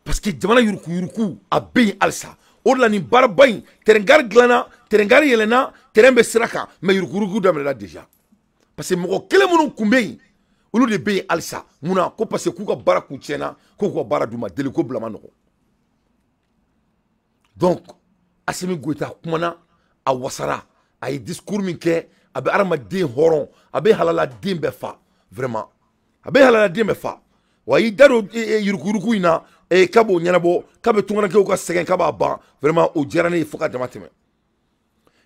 parce que jamana yurukuyuruku a bɛ yen halisa. O de la nin baaraba in, terrain gare dilanna, terrain gare yɛlɛnna, terrain bɛ sira kan, mais yurukuyuruku daminɛna déjà, parce que mɔgɔ kelen minnu tun bɛ yen, olu de bɛ yen halisa. Munna? Ko parce que k'u ka baara kun tiɲɛna, k'u ka baara d'u ma deli ko bila ma nɔgɔ. Donc Asimi Goyita kumana, a wasara, a ye discours min kɛ, a bɛ hadamaden hɔrɔn, a bɛ halaladen bɛɛ fa, vraiment a bɛ halaladen bɛɛ fa. Wa a y'i da don yurukuyuruku in na, k'a b'o ɲɛnabɔ, k'a bɛ tunkarankew ka sɛgɛn, k'a b'a ban. Vraiment o diyara ne ye fo ka dama tɛmɛ.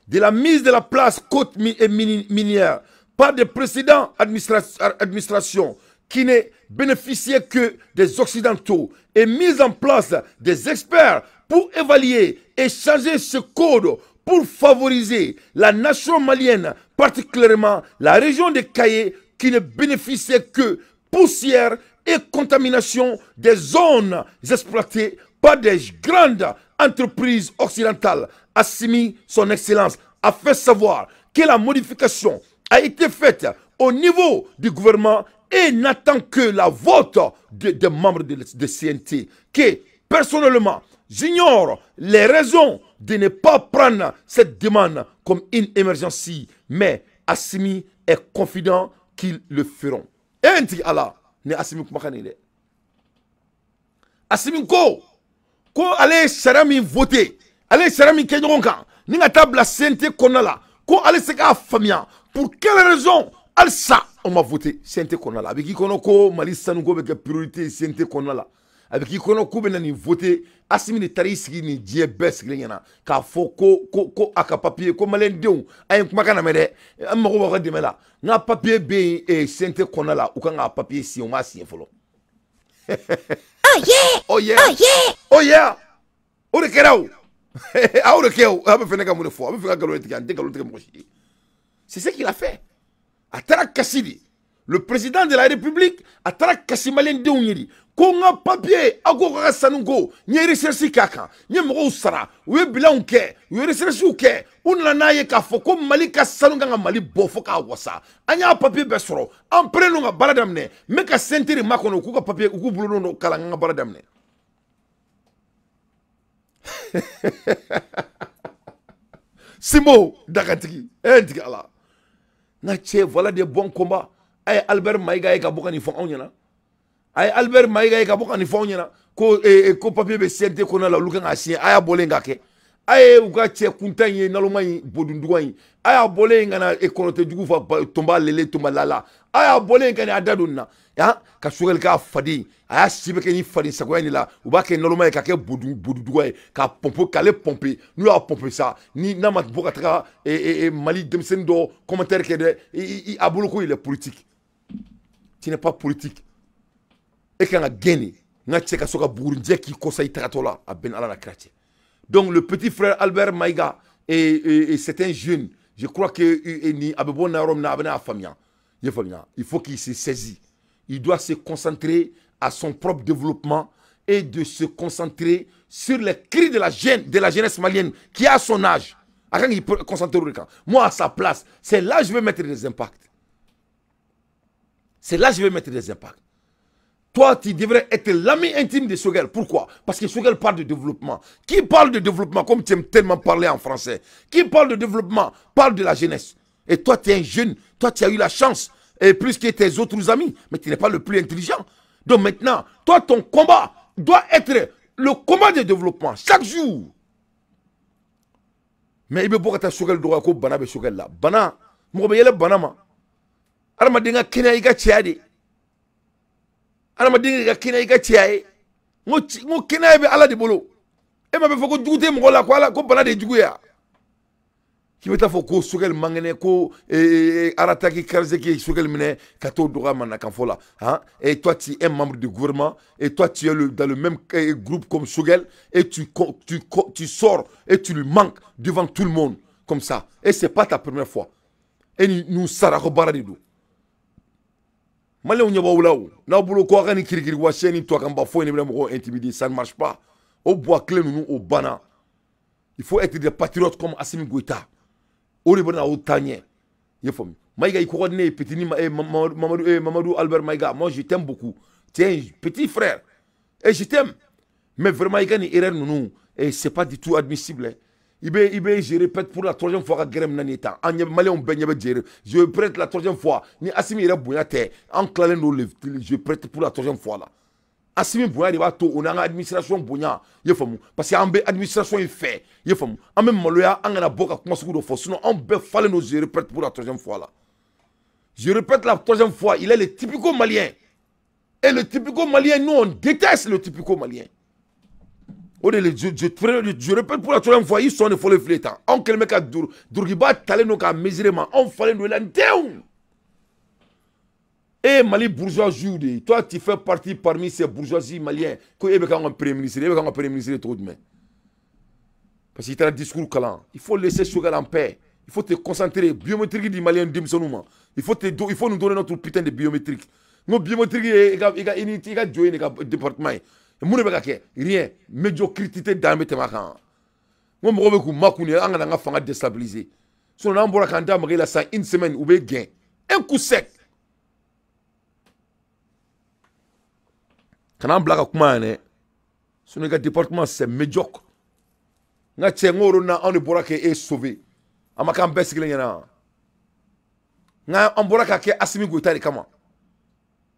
De la mise de la place côte et minière par des précédents administrations qui ne bénéficiaient que des Occidentaux et mise en place des experts pour évaluer et changer ce code pour favoriser la nation malienne, particulièrement la région de Kayes qui ne bénéficiait que poussière et contamination des zones exploitées par des grandes entreprises occidentales. Assimi, son excellence, a fait savoir que la modification a été faite au niveau du gouvernement et n'attend que la vote des membres de CNT, que personnellement, j'ignore les raisons de ne pas prendre cette demande comme une émergence, mais Assimi est confiant qu'ils le feront. Et un Allah, ni Assimi kumakan ye dɛ. Assimi ko ko ale ye sariya min voté, ale ye sariya min kɛ ɲɔgɔn kan ni ka taa bila CNT kɔnɔna la, ko ale se k'a faamuya pour quelle raison halisa on ma voté CNT kɔnɔna la. A bɛ k'i kɔnɔ ko Mali sanuko bɛ kɛ priorité CNT kɔnɔna la, a bɛ k'i kɔnɔ k'u bɛ na nin voté. Asimi de taara i sigi nin diɲɛ bɛɛ sigilen ɲɛna k'a fɔ ko a ka papier, ko maliyɛndenw, a ye kumakan lamɛn dɛ, an mago b'aw ka dɛmɛ la, n ka papier bɛ yen CNT kɔnɔna la, u kan k'a papier signer, u m'a signer fɔlɔ. Oh yeah! Oh yeah! Oh yeah! Oh yeah! O de kɛra o. A y'o de kɛ o. A bɛ fɛ ne ka mun de fɔ? A bɛ fɛ ka nkalon tigɛ, an tɛ nkalon tigɛ mɔgɔ si ye. C'est ce qu'il a fait. A taara kasi de. Le président de la République a taara kasi maliyɛndenw ye de. Ko n ka papier aw ko ka sanu ko n ye recherche k'a kan n ye mɔgɔw sara u ye bilanw kɛ u ye recherchew kɛ u nana n'a ye k'a fɔ ko Mali ka sanu kan ka Mali bɔ fo k'a wasa an y'a papier bɛɛ sɔrɔ an pɛrɛn don ka baara daminɛ n bɛ ka CNT de makɔnɔ u k'u ka papier u k'u bolo don kalan n ka baara daminɛ. Simbo Dakatigi n tigi Ala n ka cɛ voilà des bons combats. A ye Albert Maïga ye ka bɔ ka nin fɔ anw ɲɛna. A ye Albert Maïga ye ka bɔ ka nin fɔ anw ɲɛna ko ko papier bɛ CNT kɔnɔna la olu kan k'a signer a y'a bɔlen k'a kɛ. A ye u ka cɛ kuntan in ye naloma in bodunduga in a y'a bɔlen ka na kɔnɔtɛ jugu fa tonba lele tonba lala a y'a bɔlen ka na a da don nin na ka Choguel k'a faden a y'a si bɛ kɛ ni faden sagoya in de la u b'a kɛ naloma ye k'a kɛ boduduga ye k'a pompe k'ale pompe n'u y'a pompe sa ni n'a ma bɔ ka taga Mali denmisɛnnin dɔ commentaire kɛ dɛ a bolo ko il est politique. Tu n'es pas politique. E kan ka gɛn de n ka cɛ ka sɔrɔ ka bugurinjɛ k'i kɔsa i tagatɔ la a bɛn ni Ala la kira cɛ. Donc le petit frère Albert Maïga et c'est un jeune, je crois que ni a bɛ bɔ na yɔrɔ min na a bɛna a faamuya. I faamuya, il faut qu'il se saisit. Il doit se concentrer à son propre développement et de se concentrer sur les cris de la jeunesse malienne qui a son âge. A kan k'i concentrer o de kan. Moi à sa place, c'est là que je vais mettre des impacts. C'est là que je vais mettre des impacts. Toi, tu devrais être l'ami intime de Choguel. Pourquoi? Parce que Choguel parle de développement. Qui parle de développement, comme tu aimes tellement parler en français, qui parle de développement, parle de la jeunesse. Et toi, tu es un jeune. Toi, tu as eu la chance, et plus que tes autres amis, mais tu n'es pas le plus intelligent. Donc maintenant, toi, ton combat doit être le combat de développement, chaque jour. Mais il veut pas que Choguel doit ko bana be Choguel là. Bana, mɔgɔ bɛ yɛlɛ bana ma. Adamaden ka kɛnɛya i ka cɛya de. Adamaden ka kɛnɛya i ka cɛya ye. N ko kɛnɛya bɛ Ala de bolo. E ma bɛ fɔ ko jugu tɛ mɔgɔ la ko Ala ko bana de ye jugu ye wa? K'i bɛ taa fɔ ko Choguel man kɛnɛ ko arataki Karzeki Choguel minɛ ka t'o dɔgɔya mananakan fɔ la. Hein? Et toi tu es un membre du gouvernement et toi tu es dans le même groupe comme Choguel et tu sors et tu lui manques devant tout le monde comme ça. Et c'est pas ta première fois. Et nous sarako baara de don. Maliyɛnw ɲɛ b'aw la o n'aw bolo ko aw ka nin kirikiri wa siyɛn ni tubabukanba foyi de bɛna mɔgɔw intimider, ça ne marche pas. O buwa kelen ninnu o banna. Il faut être des patriotes comme Assimi Goïta. O de bɛna aw taa ɲɛ. I y'a faamu. Maïga i kɔkɔ di ne ye petit ni Mamadou Albert Maïga, moi je t'aime beaucoup. Tu es un petit frère et je t'aime. Mais vraiment i ka nin erreur ninnu et c'est pas du tout admissible. Hein. Il je répète pour la troisième fois que Grem nani tan. An Maliyɛnw bɛɛ ɲɛ bɛ jere. Je répète la troisième fois. Ni Assimi yɛrɛ bonya tɛ, an tilalen don je prête pour la troisième fois là. Assimi bonya de b'a to o n'an ka administration bonya. I y'a faamu. Parce que an bɛ administration in fɛ. I y'a faamu. An bɛ maloya an kana bɔ ka kuma sugu dɔ fɔ. Sinon anw bɛɛ falen don je répète pour la troisième fois là. Je répète la troisième fois, il est le typico-malien. Et le typico-malien, nous on déteste le typico-malien. Je répète pour la troisième fois, ils sont des folles flétans. On kɛlen bɛ ka durukiba talen don k'a mesurer ma, anw falen don i la n denw. E Mali bourgeoisie de, toi tu fais partie parmi ces bourgeoisies maliens. Ko e bɛ k'anw ka premier ministre, e bɛ k'anw ka premier ministre cogo jumɛn? Parce qu'il taara discours kalan. Il faut laisser Choguel en paix. Il faut te concentrer. Biométrique di malien denmisɛnninw ma. Il faut nous donner notre putain de biométrique. N ko biométrique ye i ka unité, i ka jɔ ye nin ka département ye. Mun de bɛ ka kɛ? Rien. Médiocrité dan bɛ tɛmɛ a kan. N ko mɔgɔw bɛ k'u makun de an kana an ka fanga déstabiliser. Sinon n'an bɔra k'an da maga i la sisan une semaine u bɛ gɛn. Un coup sec. Kana an bila ka kuma yan dɛ. Sinon i ka département c'est médiocre. N ka cɛ n ko o na anw de bɔra k'e sauver. A ma k'an bɛɛ sigilen ɲɛna. Nka an bɔra ka kɛ Assimi Goïta de kama.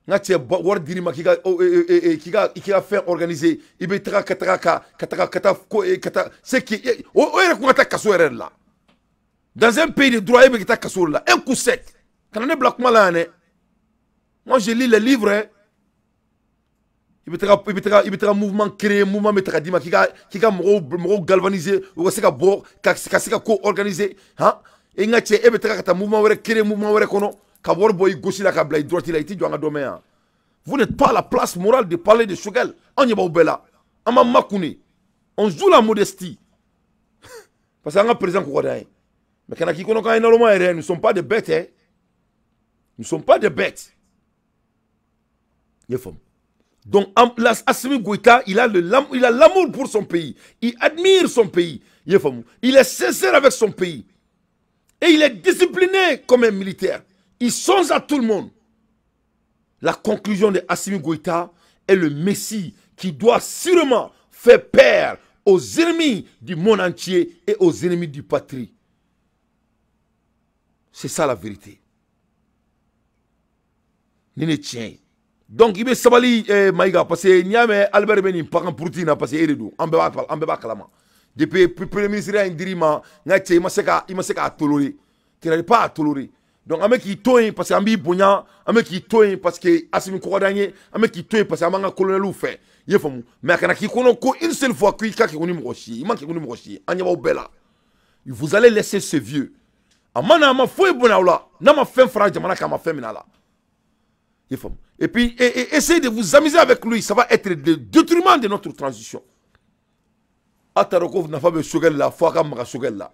N ka cɛ wari dir'i ma k'i ka fɛn organiser i bɛ taga ka taga ka taga ka taa ko ka taa c'est qui o yɛrɛ kun ka taa kaso yɛrɛ de la. Dans un pays de droit e bɛ ka taa kaso de la un coup sec. Kana ne bila kuma la yan dɛ. Moi je lis les livres hein. I bɛ taga mouvement créer, mouvement bɛ taga d'i ma k'i ka mɔgɔw galvaniser u ka se ka bɔ ka se ka ko organiser han. E n ka cɛ e bɛ taga ka taa mouvement wɛrɛ créer mouvement wɛrɛ kɔnɔ. Ka wari bɔ i gauche la ka bila i droite la i t'i jɔ an ka dɔ mɛn yan. Vous n'êtes pas à la place morale de parler de Choguel. An ɲɛ b'aw bɛɛ la. An m'an makun de. On joue la modestie. Parce que an ka président ko ka d'an ye. Mais kana k'i kɔnɔ k'an ye naloma yɛrɛ, nous sommes pas des bêtes hein. Nous sommes pas des bêtes. I y'a faamu. Donc Assimi Goïta, il a l'amour pour son pays, il admire son pays, il est sincère avec son pays et il est discipliné comme un militaire. Il songe à tout le monde. La conclusion de Assimi Goïta est le Messie qui doit sûrement faire peur aux ennemis du monde entier et aux ennemis du patrie. C'est ça la vérité. Nene tient. Donc il be sabali Maïga parce que n'y a Albert ben pakan proutina parce que eredo en beba kalama. Depuis premier ministre indirima nga tché il m'a seka tolérer. Tu n'arrives pas à tolérer. Donc un mec qui toye parce que ambi bonya, un mec qui toye parce que Assimi Koradanye, un mec qui toye parce que amanga colonel ou fait. Il faut mais kana ki kono ko une seule fois qu'il ka ki koni mrochi, il manque ki koni mrochi. Anya ba bela. Vous allez laisser ce vieux. Amana ma foye bonaula, na ma fin fra jamana ka ma fin minala. Et puis, essayez de vous amuser avec lui. Ça va être le détriment de notre transition. Atarokov n'a pas besoin de la foi comme la.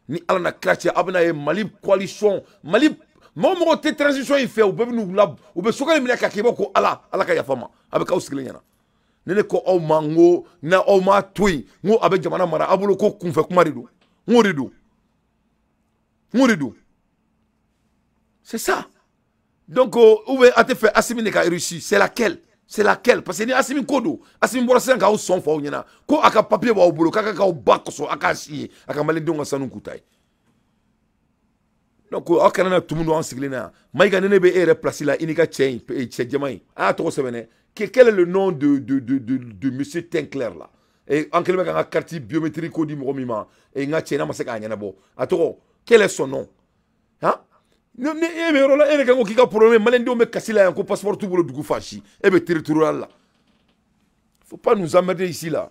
Ni Alana Kratia, Abna Mali coalition, Mali, mon transition il fait, ou bien nous la, ou bien Sogel Milaka Kiboko, Allah, Allah Kayafama, avec Ausgliana. Nene ko au mango, na au ma toui, ngo avec Jamana Mara, Aboloko Kunfe Kumarido, Ngorido. Ngorido. C'est ça. Donc, où est a fait Assimi n'est qu'à réussi? C'est laquelle? C'est laquelle? Parce que ni Assimi Kodo, Assimi Borasen ka son fa onyana. Ko aka papier ba obolo, kaka ka obako so aka siye, aka malendonga sanu kutai. Donc, aka na tout monde en siglena. Maïga nene be ere placé là, inika tchen, tchen djemai. Ah, to sebene. Quel est le nom de monsieur Tinclair là? Et en quel cas carte biométrique di mromima et nga tchen na masaka anyana bo. Atoro, quel est son nom? Hein? Ne e rola e ka kika problème malendo me kasila yanko passeport tout bolo dugu fashi e be territorial là. Faut pas nous emmerder ici là.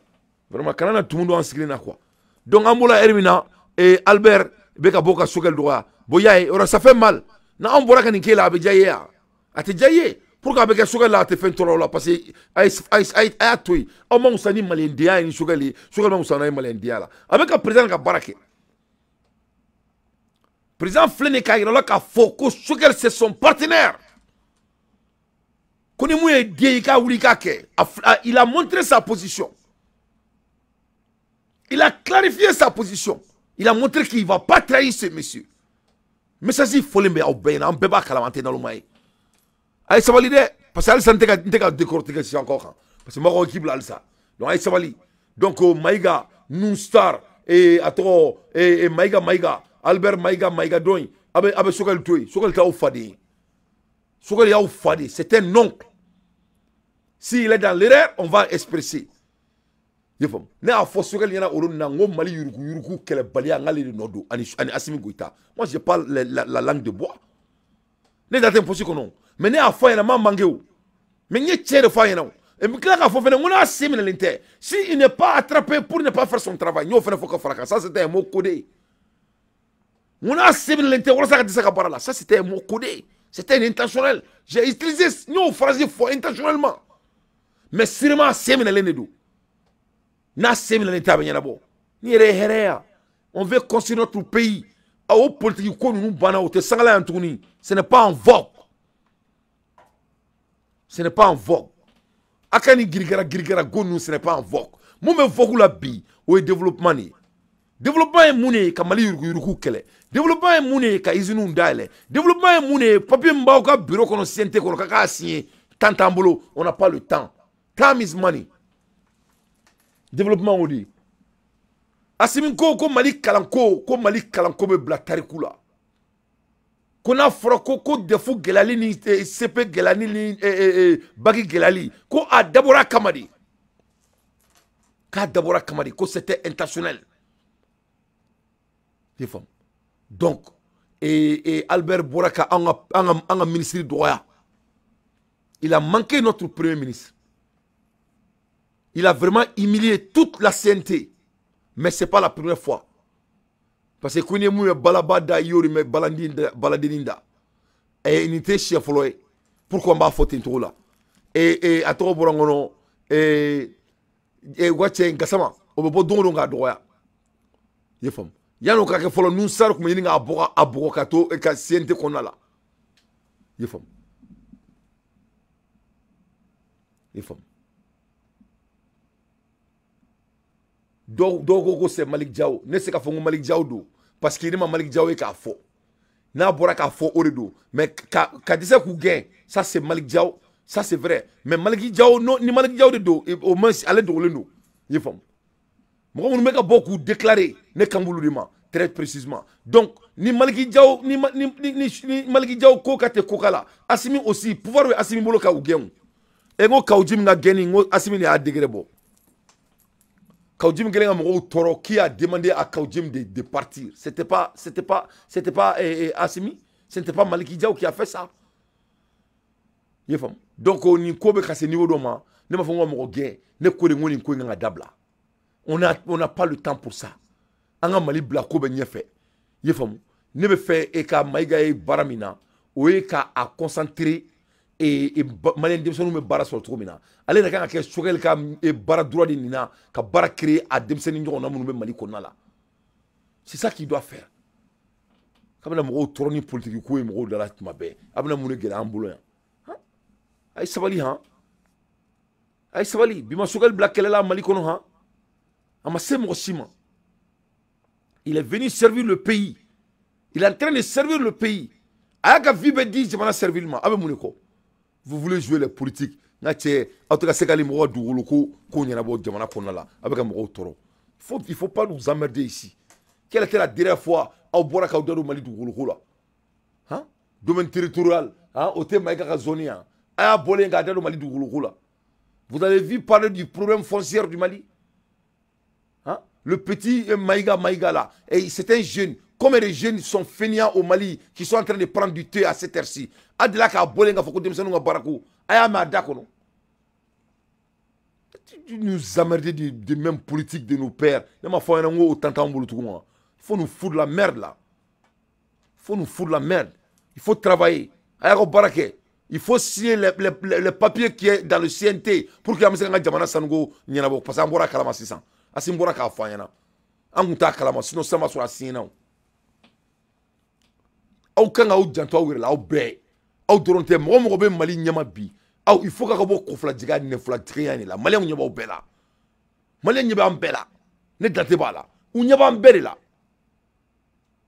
Vraiment kana tout monde en siglena quoi. Donc amola Hermina et Albert beka boka Sogel droit. Boyaye ora ça fait mal. Na on bora kan kela be jaye ya. Ate jaye pourquoi beka Sogel là te fait toro là parce que ay ay ay toy. O ma usani malendia ni Sogel, Sogel ma usana malendia là. Avec un président ka barake. Président Fléné Kairala ka foko Sogel c'est son partenaire. Il a montré sa position. Il a clarifié sa position. Il a montré qu'il ne va pas trahir ce monsieur. Mais ça c'est folie mais au ben en beba kalamante dans le maï. Allez ça valide parce que ça n'était décortiquer encore parce que moi équipe là ça. Donc allez ça valide. Donc Maïga Nustar et atro et Maïga Maïga Albert Maïga Maïga Doin abe Sogel toy Sogel ta ofadé. Sogel ya ofadé, c'est un oncle. S'il est dans l'erreur, on va expresser. Ne a fɔ Sogel ɲɛna olu na n ko Mali yuruku yuruku kɛlɛbaliya n k'ale de nɔ don ani Assimi Goïta. Moi je parle la langue de bois. Ne da tɛ posi kɔnɔ. Mais ne y'a fɔ a ɲɛna n m'a manqué o. Mais n ye tiɲɛ de fɔ a ɲɛna o. Et n tila k'a fɔ fɛnɛ n ko n'a sen minɛlen tɛ. Si il n'est pas attrapé pour ne pas faire son travail, n y'o fɛnɛ fɔ ka fara kan. Ça c'était un mot codé. N ko n'a sen minɛlen tɛ walasa ka dɛsɛ ka baara la. Ça c'était un mot codé. C'était un intentionnel. J'ai utilisé n y'o phrase fɔ intentionnellement. Mais sûrement a sen minɛlen de don. N'a sen minɛlen tɛ a bɛ ɲɛnabɔ. Ni yɛrɛ ye hɛrɛ ya. On veut construire notre pays. O politique ko ninnu banna o tɛ sangala yan tuguni. Ce n'est pas en vogue. Ce n'est pas en vogue. A ka nin girigara girigara go ninnu ce n'est pas en vogue. Mun bɛ vogue la bi o ye développement de ye. Développement ye mun de ye ka Mali yuruguyurugu kɛlɛ. Développement ye mun de ye ka usines dayɛlɛ. Développement ye mun de ye papier min b'aw ka bureau kɔnɔ CNT kɔnɔ k'a k'a signer temps t'an bolo. On n'a pas le temps. Time is money. Développement o de ye. Assimi ko ko Mali kalanko ko Mali kalanko bɛ bila tariku la. Ko n'a fɔra ko ko DEF gɛlɛyali ni CP gɛlɛyali ni bac gɛlɛyali ko a dabɔra kama de. K'a dabɔra kama de ko c'était intentionnel. I faamu. Donc et Albert bɔra ka an ka ministre dɔgɔya. Il a manqué notre premier ministre. Il a vraiment humilié toute la CNT. Mais ce n'est pas la première fois. Parce que quand il y a balabada, il y a baladinda. Et il était chef. Pourquoi on va faire tout là? Et à tout borangono, et Wache Gassama, on peut pas donner un droit. Il faut. Il y a un qui nous savons que nous avons abokato et que CNT qu'on a là. Il faut. I faamu. Dɔw ko c'est Malick Diaw. Ne se k'a fɔ n ko Malick Diaw don parce que ne ma Malick Diaw ye k'a fɔ. N'a bɔra k'a fɔ o de don. Mais ka dɛsɛ k'u gɛn, ça c'est Malick Diaw, ça c'est vrai. Mais Malick Diaw, non, ni Malick Diaw de don, au moins ale dogolen don. I faamu. Mɔgɔ minnu bɛ ka bɔ k'u déclarer, ne kan b'olu de ma très précisément. Donc ni Malick Diaw ni Malick Diaw ko ka tɛ ko k'a la, Assimi aussi pouvoir bɛ Assimi bolo ka u gɛn o. E n ko Kaou Djim ka gɛnni, n ko Assimi de y'a degré bɔ. Kaou Djim kɛlen ka mɔgɔw tɔɔrɔ, qui a demandé à Kaou Djim de partir? C'était pas Assimi, c'était pas Malick Diaw qui a fait ça. I faamu. Donc nin ko bɛ ka se niveau dɔ ma, ne m'a fɔ n ko mɔgɔ gɛn, ne ko de n ko nin ko in kan ka dabila. On n'a pas le temps pour ça. An ka Mali bila ko bɛ ɲɛfɛ. I faamu. Ne bɛ fɛ e ka Maïga ye baara min na, o ye ka a concentrer et malien denmisɛnninw bɛ baara sɔrɔ cogo min na. Ale yɛrɛ kan ka kɛ Choguel ka baara droit de nin na, ka baara créer a denmisɛnnin ɲɔgɔnna minnu bɛ Mali kɔnɔna la. C'est ça qu'il doit faire. K'a bɛna mɔgɔw tɔɔrɔ ni politique ko ye mɔgɔw da la tuma bɛɛ. A bɛna mun de gɛlɛya an bolo yan? A ye sabali han. A ye sabali. Bi ma Choguel bila kɛlɛ la Mali kɔnɔ han. A ma se mɔgɔ si ma. Il est venu servir le pays. Il est en train de servir le pays. A y'a ka vie bɛɛ di jamana servir ma. A bɛ mun de kɔ? Vous voulez jouer les politiques. N'a cɛ aw tɛ ka se k'ale mɔgɔ dugukolo ko ɲɛnabɔ jamana kɔnɔna la. A bɛ ka mɔgɔw tɔɔrɔ. Il faut pas nous emmerder ici. Quelle était la dernière fois aw bɔra k'aw da don Mali dugukolo ko la? Han? Domaine territorial, han, o tɛ Maïga ka zone yan. A y'a bɔlen k'a da don Mali dugukolo ko la. Vous avez vu parler du problème foncier du Mali? Hein? Le petit Maïga là, et c'est un jeune. Combien de jeunes sont fainéants au Mali qui sont en train de prendre du thé à cette heure-ci? Adela ka bɔlen ka fɔ ko denmisɛnninw ka baara ko. A y'a mɛn a da kɔnɔ. Tu nous emmerder des mêmes politiques de nos pères. Ne m'a fɔ an ɲɛna n ko o temps t'anw bolo tugun wa. Il faut nous foutre la merde là. Il faut nous foutre la merde. Il faut travailler. A y'a ka baara kɛ. Il faut signer les papiers qui est dans le CNT pour que an bɛ se k'an ka jamana sanuko ɲɛnabɔ. Parce que an bɔra a kalama sisan. Assimi bɔra k'a fɔ an ɲɛna. An kun t'a kalama sinon sisan b'a sɔrɔ a signé na o. Aw kan k'aw janto aw yɛrɛ la aw bɛɛ. Aw dɔrɔn tɛ mɔgɔ mɔgɔ bɛ Mali ɲɛma bi. Aw il faut k'a ka bɔ kɔfilajigin nɛfilajigin de la. Maliyɛnw ɲɛ b'aw bɛɛ la. Maliyɛn ɲɛ b'an bɛɛ la. Ne dante b'a la. U ɲɛ b'an bɛɛ de la.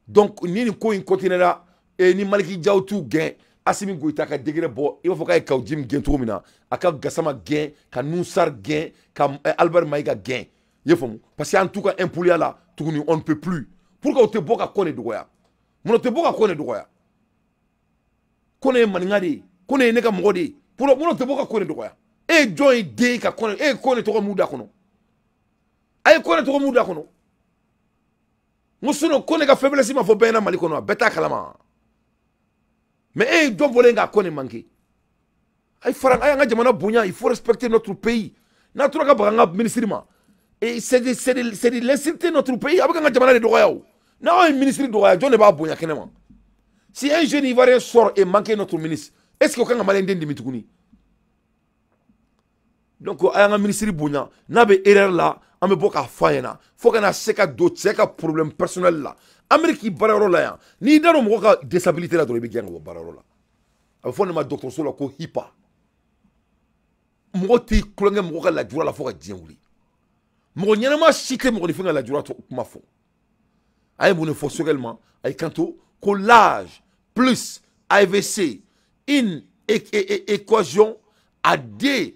Donc ni nin ko in continuera ni Malick Diaw t'u gɛn, Assimi Goïta ka degré bɔ, i b'a fɔ k'a ye Kaou Djim gɛn cogo min na, a ka Gassama gɛn, ka Noussar gɛn, ka Albert Maïga gɛn. I y'a faamu? Parce que an t'u ka impoliya la tuguni, on ne peut plus. Pourquoi o tɛ bɔ ka Kɔnɛ dɔgɔya? Mun tɛ bɔ ka Kɔnɛ dɔgɔya? Kɔnɛ ye maninka de ye, Kɔnɛ ye ne ka mɔgɔ de ye. Pourquoi mun tɛ bɔ ka Kɔnɛ dɔgɔya? E ye jɔn ye den ka Kɔnɛ, e ye Kɔnɛ tɔgɔ mun da kɔnɔ? A ye Kɔnɛ tɔgɔ mun da kɔnɔ? N ko sinon Kɔnɛ ka faiblesse ma fɔ bɛɛ ɲɛna Mali kɔnɔ, a bɛɛ t'a kalama. Mais e ye jɔn bɔlen k'a Kɔnɛ manqué? A ye fara, a y'an ka jamana bonya, il faut respecter notre pays. N'a tora ka baga an ka ministre ma, et c'est de l'insulter notre pays. A bɛ k'an ka jamana de dɔgɔya o. N'aw ye ministre dɔgɔya, jɔn de b'a bonya kɛnɛ ma? Si un jeune ivoirien sort et manque notre ministre, est-ce que o kan ka malien den dimi tuguni? Donc a y'an ka ministre bonya, n'a bɛ erreur la, an bɛ bɔ k'a fɔ a ɲɛna. Fo kana se ka don cɛ ka problème personnel la. Amérique baarayɔrɔ la yan, n'i da don mɔgɔ ka déstabilité la dɔrɔn, i bɛ gɛn ka bɔ baarayɔrɔ la. A bɛ fɔ nin ma dɔgɔtɔrɔso la ko HIPAA. Mɔgɔ t'i kulonkɛ mɔgɔ ka lajura la fo ka diɲɛ wuli. Mɔgɔ ɲɛnama si tɛ mɔgɔninfin ka lajura kuma fɔ. A ye mun de fɔ Choguel ma? A y'i kanto ko l'âge plus AVC une équation à deux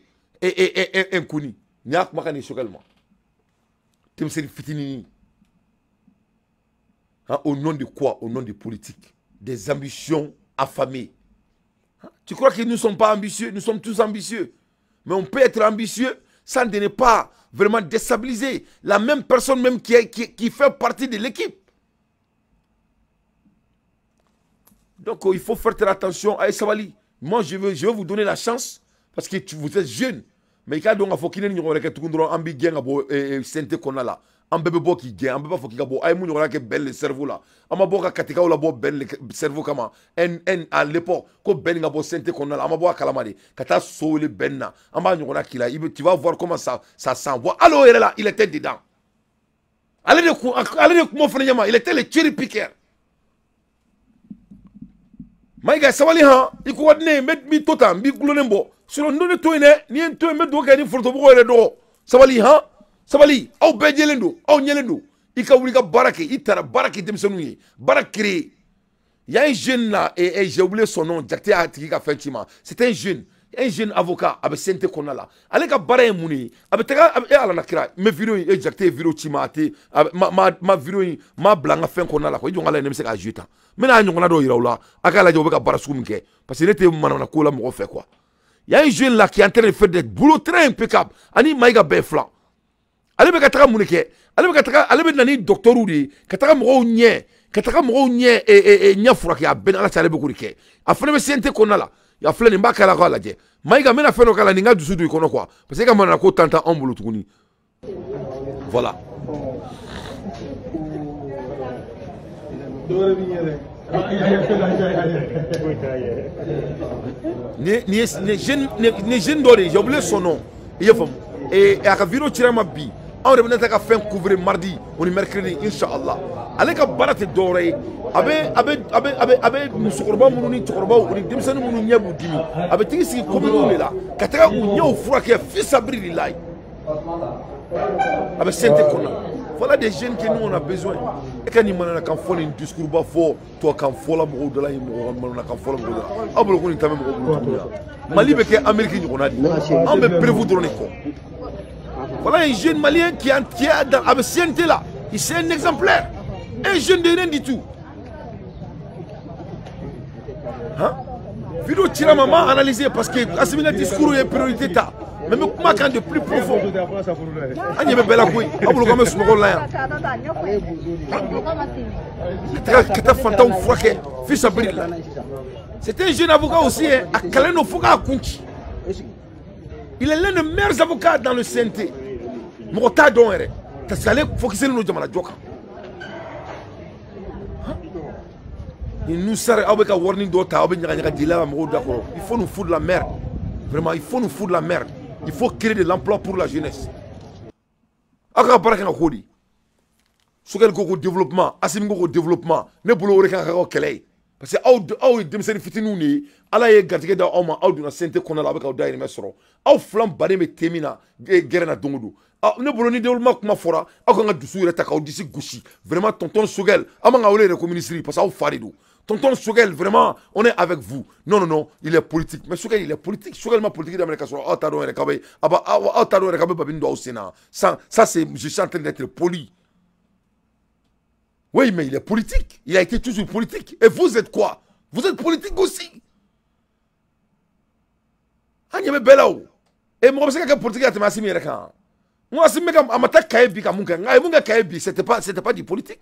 inconnu. Nin y'a kumakan de ye Choguel ma. Denmisɛnnin fitinin. Hein, au nom de quoi? Au nom de politique. Des ambitions affamées. Hein? Tu crois que nous ne sommes pas ambitieux? Nous sommes tous ambitieux. Mais on peut être ambitieux sans ne pas vraiment déstabiliser la même personne même qui fait partie de l'équipe. Donc il faut faire très attention à Sabali. Moi je veux vous donner la chance parce que vous êtes jeune. Mais il y a donc faut qu'il y ait une ambi gang CNT qu'on a là. An bɛɛ bɛ bɔ k'i gɛn, an bɛɛ b'a fɔ k'i ka bɔ. A ye mun ɲɔgɔnna kɛ Ben le cerveau la? An ma bɔ ka Katikaw labɔ Ben le cerveau kama. À l'époque ko Ben ka bɔ CNT kɔnɔna la, an ma bɔ a kalama de ka taa so wele Ben na. An b'a ɲɔgɔnna k'i la, tu vas voir comment ça sent. Bon, hali o yɛrɛ la, il était dedans. Ale de kun fana ɲɛma, il était le cherry picker. Maïga sabali han, i ko ka di ne ye, n bɛ to tan, n b'i gulonnen bɔ. Sinon n ne to yen dɛ, n'i ye n to yen n bɛ dugawu kɛ ni forotomɔgɔw yɛrɛ dɔgɔ. Sabali han, sabali, aw bɛɛ jɛlen don, aw ɲɛlen don. I ka wuli ka baara kɛ, i taara baara kɛ denmisɛnninw ye, baara créer. Il y a un jeune là, et j'ai oublié son nom, Jakite y'a tigi ka fɛn ci ma. C'est un jeune avocat a bɛ CNT kɔnɔna la. Ale ka baara ye mun ye? A bɛ taga e Ala na kira, n bɛ vidéo in, e Jakite ye vidéo ci ma, a tɛ ma vidéo in ma bila n ka fɛn kɔnɔna la quoi. I jɔ n ka lajɛ ne bɛ se k'a jouer tan. N bɛna a ɲɔgɔnna dɔw yira u la, a k'a lajɛ u bɛ ka baara sugu min kɛ. Parce que ne tɛ manamana ko la mɔgɔ fɛ quoi. Il y a un jeune là qui est en train de faire des boulots très impeccables. Ani Maïga bɛɛ filan. Ale bɛ ka taga mun de kɛ? Ale bɛ ka taga, ale bɛ na ni docteur de ye, ka taga mɔgɔw ɲɛ, ka taga mɔgɔw ɲɛ ɲɛ furakɛ. A bɛɛ ni Ala cɛ, ale bɛ k'o de kɛ. A fana bɛ CNT kɔnɔna la. A filɛ nin b'a k'a la k'a lajɛ. Maïga, n bɛna fɛn dɔ k'a la, nin ka dusu don i kɔnɔ quoi. Parce que e ka manamana ko tan t'anw bolo tuguni. Voilà. Ni jeune dɔ de ye, j'ai oublié son nom. I y'a faamu? Et a ka vidéo cira ma bi. Anw de bɛna taa ka fɛn couvrir mardi o ni mercredi inchallah. Ale ka baara tɛ dɔwɛrɛ ye. A bɛ musokɔrɔba minnu ni cɛkɔrɔbaw ni denmisɛnnin minnu ɲɛ b'u dimi, a bɛ tigi sigi commune de la ka taga u ɲɛw furakɛ fisabililayi. A bɛ CNT kɔnɔ. Voilà des jeunes que nous on a besoin. E ka nin mananakan fɔ, nin discours ba fɔ tubabukan fɔ la mɔgɔw da la, mɔgɔ mananakan fɔ la mɔgɔw da la. Aw bolo ko nin ta bɛ mɔgɔw bolo tuguni wa? Mali bɛ kɛ Amérique ɲɔgɔnna de ye. Anw bɛ prévu dɔrɔn de kɔ. Voilà un jeune malien qui est dans avec CNT là. C'est un exemplaire. Un jeune de rien du tout. Hein? Vidéo tira maman analysé parce que Assimi discours est priorité ta. Mais me kuma kan de plus profond. An ɲɛ bɛ bɛɛ la koyi. Aw bolo k'an bɛ sunɔgɔ la yan. Ka taa fantanw furakɛ fisabilila. C'est un jeune avocat aussi, hein. A kalan don fo k'a kun ci. Il est l'un des meilleurs avocats dans le CNT. Mɔgɔ t'a dɔn yɛrɛ. Parce que ale focusé don jamana jɔ kan. Nous sert aw bɛ ka warinin dɔ ta, aw bɛ ɲaga ɲaga jeli la mɔgɔw da kɔrɔ. Il faut nous foutre de la merde. Vraiment, il faut nous foutre de la merde. Il faut créer de l'emploi pour la jeunesse. Aw ka baara kan ka k'o de ye. Sogɛli ko ko développement, Assimi ko ko développement. Ne bolo o de kan ka kɛ kɛlɛ ye. Parce que aw ye denmisɛnnin fitininw de ye. Ala ye garijɛgɛ d'aw ma, aw donna CNT kɔnɔna la, aw bɛ k'aw dahirimɛ sɔrɔ. Aw filan baden bɛ thé min na gɛrɛn na don o don. Ne bolo ni développement kuma fɔra, aw kan ka dusu yɛrɛ ta k'aw disi gosi. Vraiment tonton Sogɛl, aw man ka wele yɛrɛ ko ministre parce que aw fa de don. Tonton Sogɛl, vraiment, on est avec vous. Non, non, non, il est politique. Mais Sogɛl, il est politique. Sogɛl ma politique daminɛ k'a sɔrɔ aw t'a dɔn yɛrɛ k'aw bɛ aw t'a dɔn yɛrɛ k'aw bɛ babini don aw sen na. Ça c'est, je suis en train d'être poli. Oui, mais il est politique. Il a été toujours politique. Et vous êtes quoi? Vous êtes politique aussi. An ɲɛ bɛ bɛɛ la o. E mɔgɔ bɛ se ka kɛ politique ka tɛmɛ Assimi yɛrɛ kan. N ko Assimi bɛ ka a ma taa Kaye bi ka mun kɛ? Nka a ye mun kɛ Kaye bi, c'était pas du politique.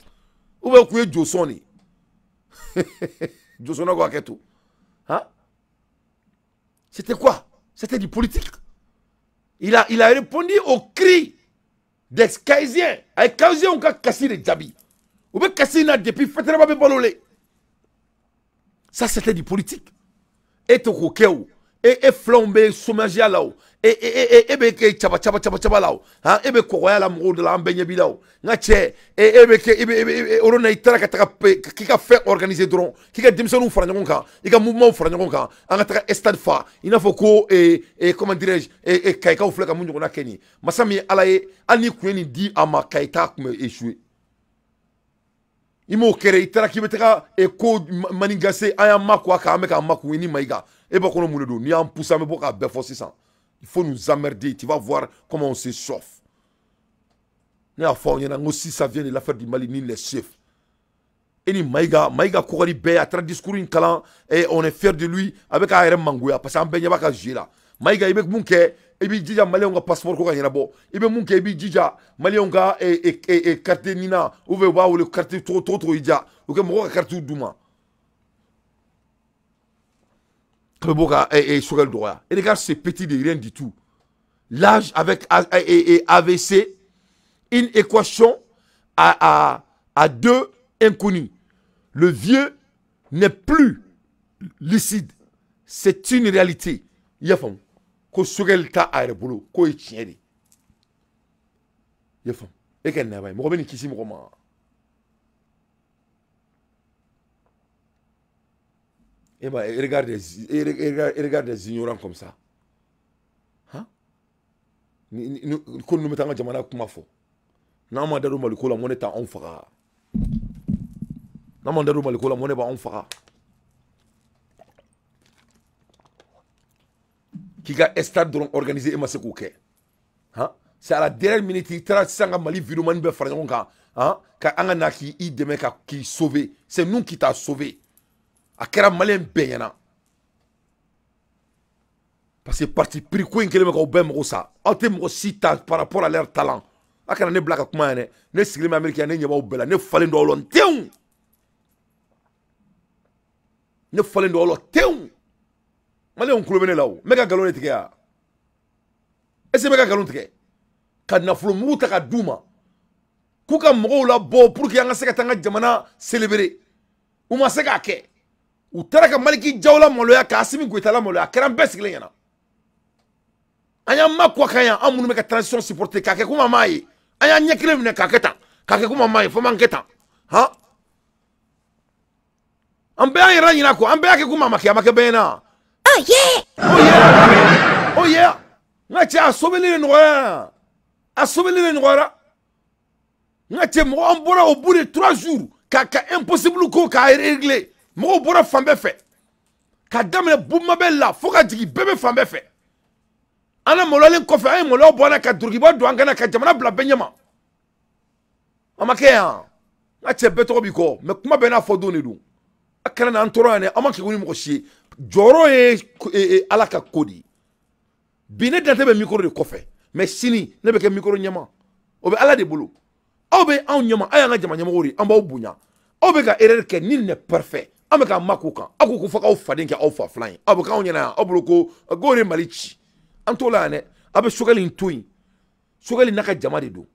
Ou bien kun ye josɔn de ye. Josɔnna ko hakɛ to. Hein? C'était quoi? C'était du politique. Il a répondu au cri des Kayesiens. A ye Kayesiens ka kasi de jaabi. U bɛ kasi na depuis Fatraba bɛ balo le. Ça c'était du politique. E tɛ k'o kɛ o. E filanw bɛ chômage la o. E bɛ kɛ caba caba caba caba la o. Han, e bɛ kɔgɔya la mɔgɔw da la, an bɛɛ ɲɛ b'i la o. N ka cɛ, e bɛ kɛ e bɛ o na i taara ka taga k'i ka fɛn organiser dɔrɔn, k'i ka denmisɛnninw fara ɲɔgɔn kan, i ka mouvement fara ɲɔgɔn kan, an ka taga stade fa. I n'a fɔ ko comment dirais-je, Kayikaw filɛ ka mun ɲɔgɔnna kɛ nin ye. Masa min ye Ala ye, hali n'i kun ye nin di a ma, Kayi t'a kun bɛ échouer. I m'o kɛ dɛ, i taara k'i bɛ taga ko manigase, an y'an makun a kan, an bɛ k'an makun i ni Mayiga. E b'a kɔnɔ mun de don? N'i y'an poussé, an bɛ bɔ k'a bɛɛ fɔ sisan. Il faut nous emmerder, tu vas voir comment on s'échauffe. Ne y'a fɔ aw ɲɛna n ko si ça vient de l'affaire du Mali ni les chefs. E ni Mayiga, Mayiga kɔgɔli bɛɛ a taara discours in kalan, et on est fier de lui, a bɛ k'a yɛrɛ mangoya parce que an bɛɛ ɲɛ b'a ka jeu la. Mayiga, i bɛ mun kɛ? I b'i jija maliyɛnw ka passeport ko ka ɲɛnabɔ. I bɛ mun kɛ? I b'i jija maliyɛnw ka carte NINA ou bien u b'a wele carte cogo cogo i ja. U kɛ mɔgɔw ka carte d'u ma. K'a bɛ bɔ ka Sogɛl dɔgɔya. Et regarde ce petit de rien du tout. L'âge avec AVC, une équation à deux inconnus. Le vieux n'est plus lucide. C'est une réalité. I y'a faamu? Ko Sogɛl ta a yɛrɛ bolo k'o ye tiɲɛ de ye. I y'a faamu? E ka naba ye mɔgɔ bɛ nin kisi mɔgɔ ma. Eh ben, regarde des ignorants comme ça. Ko ninnu bɛ taa an ka jamana kuma fɔ. N'an ma da don Maliko la, mɔnɛ t'anw faga. N'an ma da don Maliko la, mɔnɛ b'anw faga. K'i ka stade dɔrɔn organiser, e ma se k'o kɛ. Han? C'est à la dernière minute, i taara sisan ka Mali vidéoman bɛɛ fara ɲɔgɔn kan, han? Ka an ka na k'i dɛmɛ ka k'i sauver. C'est nous qui t'a sauvé. A kɛra malien bɛɛ ɲɛna. Parce que parti pris ko in kɛlen bɛ k'aw bɛɛ mago sa. Aw tɛ mɔgɔ si ta par rapport à leur talent. A kana ne bila ka kuma yan dɛ. Ne sigilen bɛ Amérique yan, ne ɲɛ b'aw bɛɛ la. Ne falen don aw la tewu. Ne falen don aw la tewu. Maliyɛnw kulo bɛ ne la o. N bɛ ka nkalon de tigɛ yan. Est-ce que n bɛ ka nkalon tigɛ? Ka nafolo mugu ta ka d'u ma. K'u ka mɔgɔw labɔ pour que an ka se ka taa an ka jamana célébrer. U ma se k'a kɛ. U taara ka Maliki Jaw la maloya, ka Asimi Goyita la maloya. A kɛra an bɛɛ sigilen ɲɛna. An y'an ma kɔ kan yan, an minnu bɛ ka transition supporter k'a kɛ komi an m'a ye. An y'an ɲɛ kelen minɛ k'a kɛ tan, k'a kɛ komi an m'a ye, fo m'an kɛ tan. Han? An bɛɛ y'an yɛrɛ ɲinɛ kɔ, an bɛɛ y'a kɛ komi a ma kɛ, a ma kɛ bɛɛ ɲɛna. Oh yeah! Oh yeah! Oh yeah! N ka cɛ, a sobili de nɔgɔyara. A sobili de nɔgɔyara. N ka cɛ, mɔgɔ an bɔra au bout de 3 jours ka impossible ko k'a régler. Mɔgɔw bɔra fan bɛɛ fɛ. Ka daminɛ Bumabel la fo ka jigin bɛɛ bɛ fan bɛɛ fɛ. An na maloyalen kɔfɛ, an ye maloya bɔ an na ka dulokiba don an kan na ka jamana bila bɛɛ ɲɛma. A ma kɛ yan. N ka cɛ, bɛɛ tɔgɔ b'i kɔ, mais kuma bɛɛ n'a fɔ don de don. A kana n'an tɔɔrɔ yan dɛ, an ma kɛ ni mɔgɔ si ye. Jɔyɔrɔ ye Ala ka ko de ye. Bi ne dantɛ bɛ micro de kɔfɛ, mais sini ne bɛ kɛ micro ɲɛma. O bɛ Ala de bolo. Aw bɛ anw ɲɛma, aw y'an ka jama ɲɛmɔgɔw de ye, an b'aw bonya. Aw bɛ ka erreur kɛ, nul n'est parfait. An bɛ k'an mak'o kan. Aw ko ko fo k'aw faden kɛ aw fa filan ye. Aw bɛ k'anw ɲɛna yan, aw bolo ko k'o de Mali ci. An t'o la yan dɛ. Aw bɛ Sogɛli in to yen. Sogɛli n'a ka jama de don.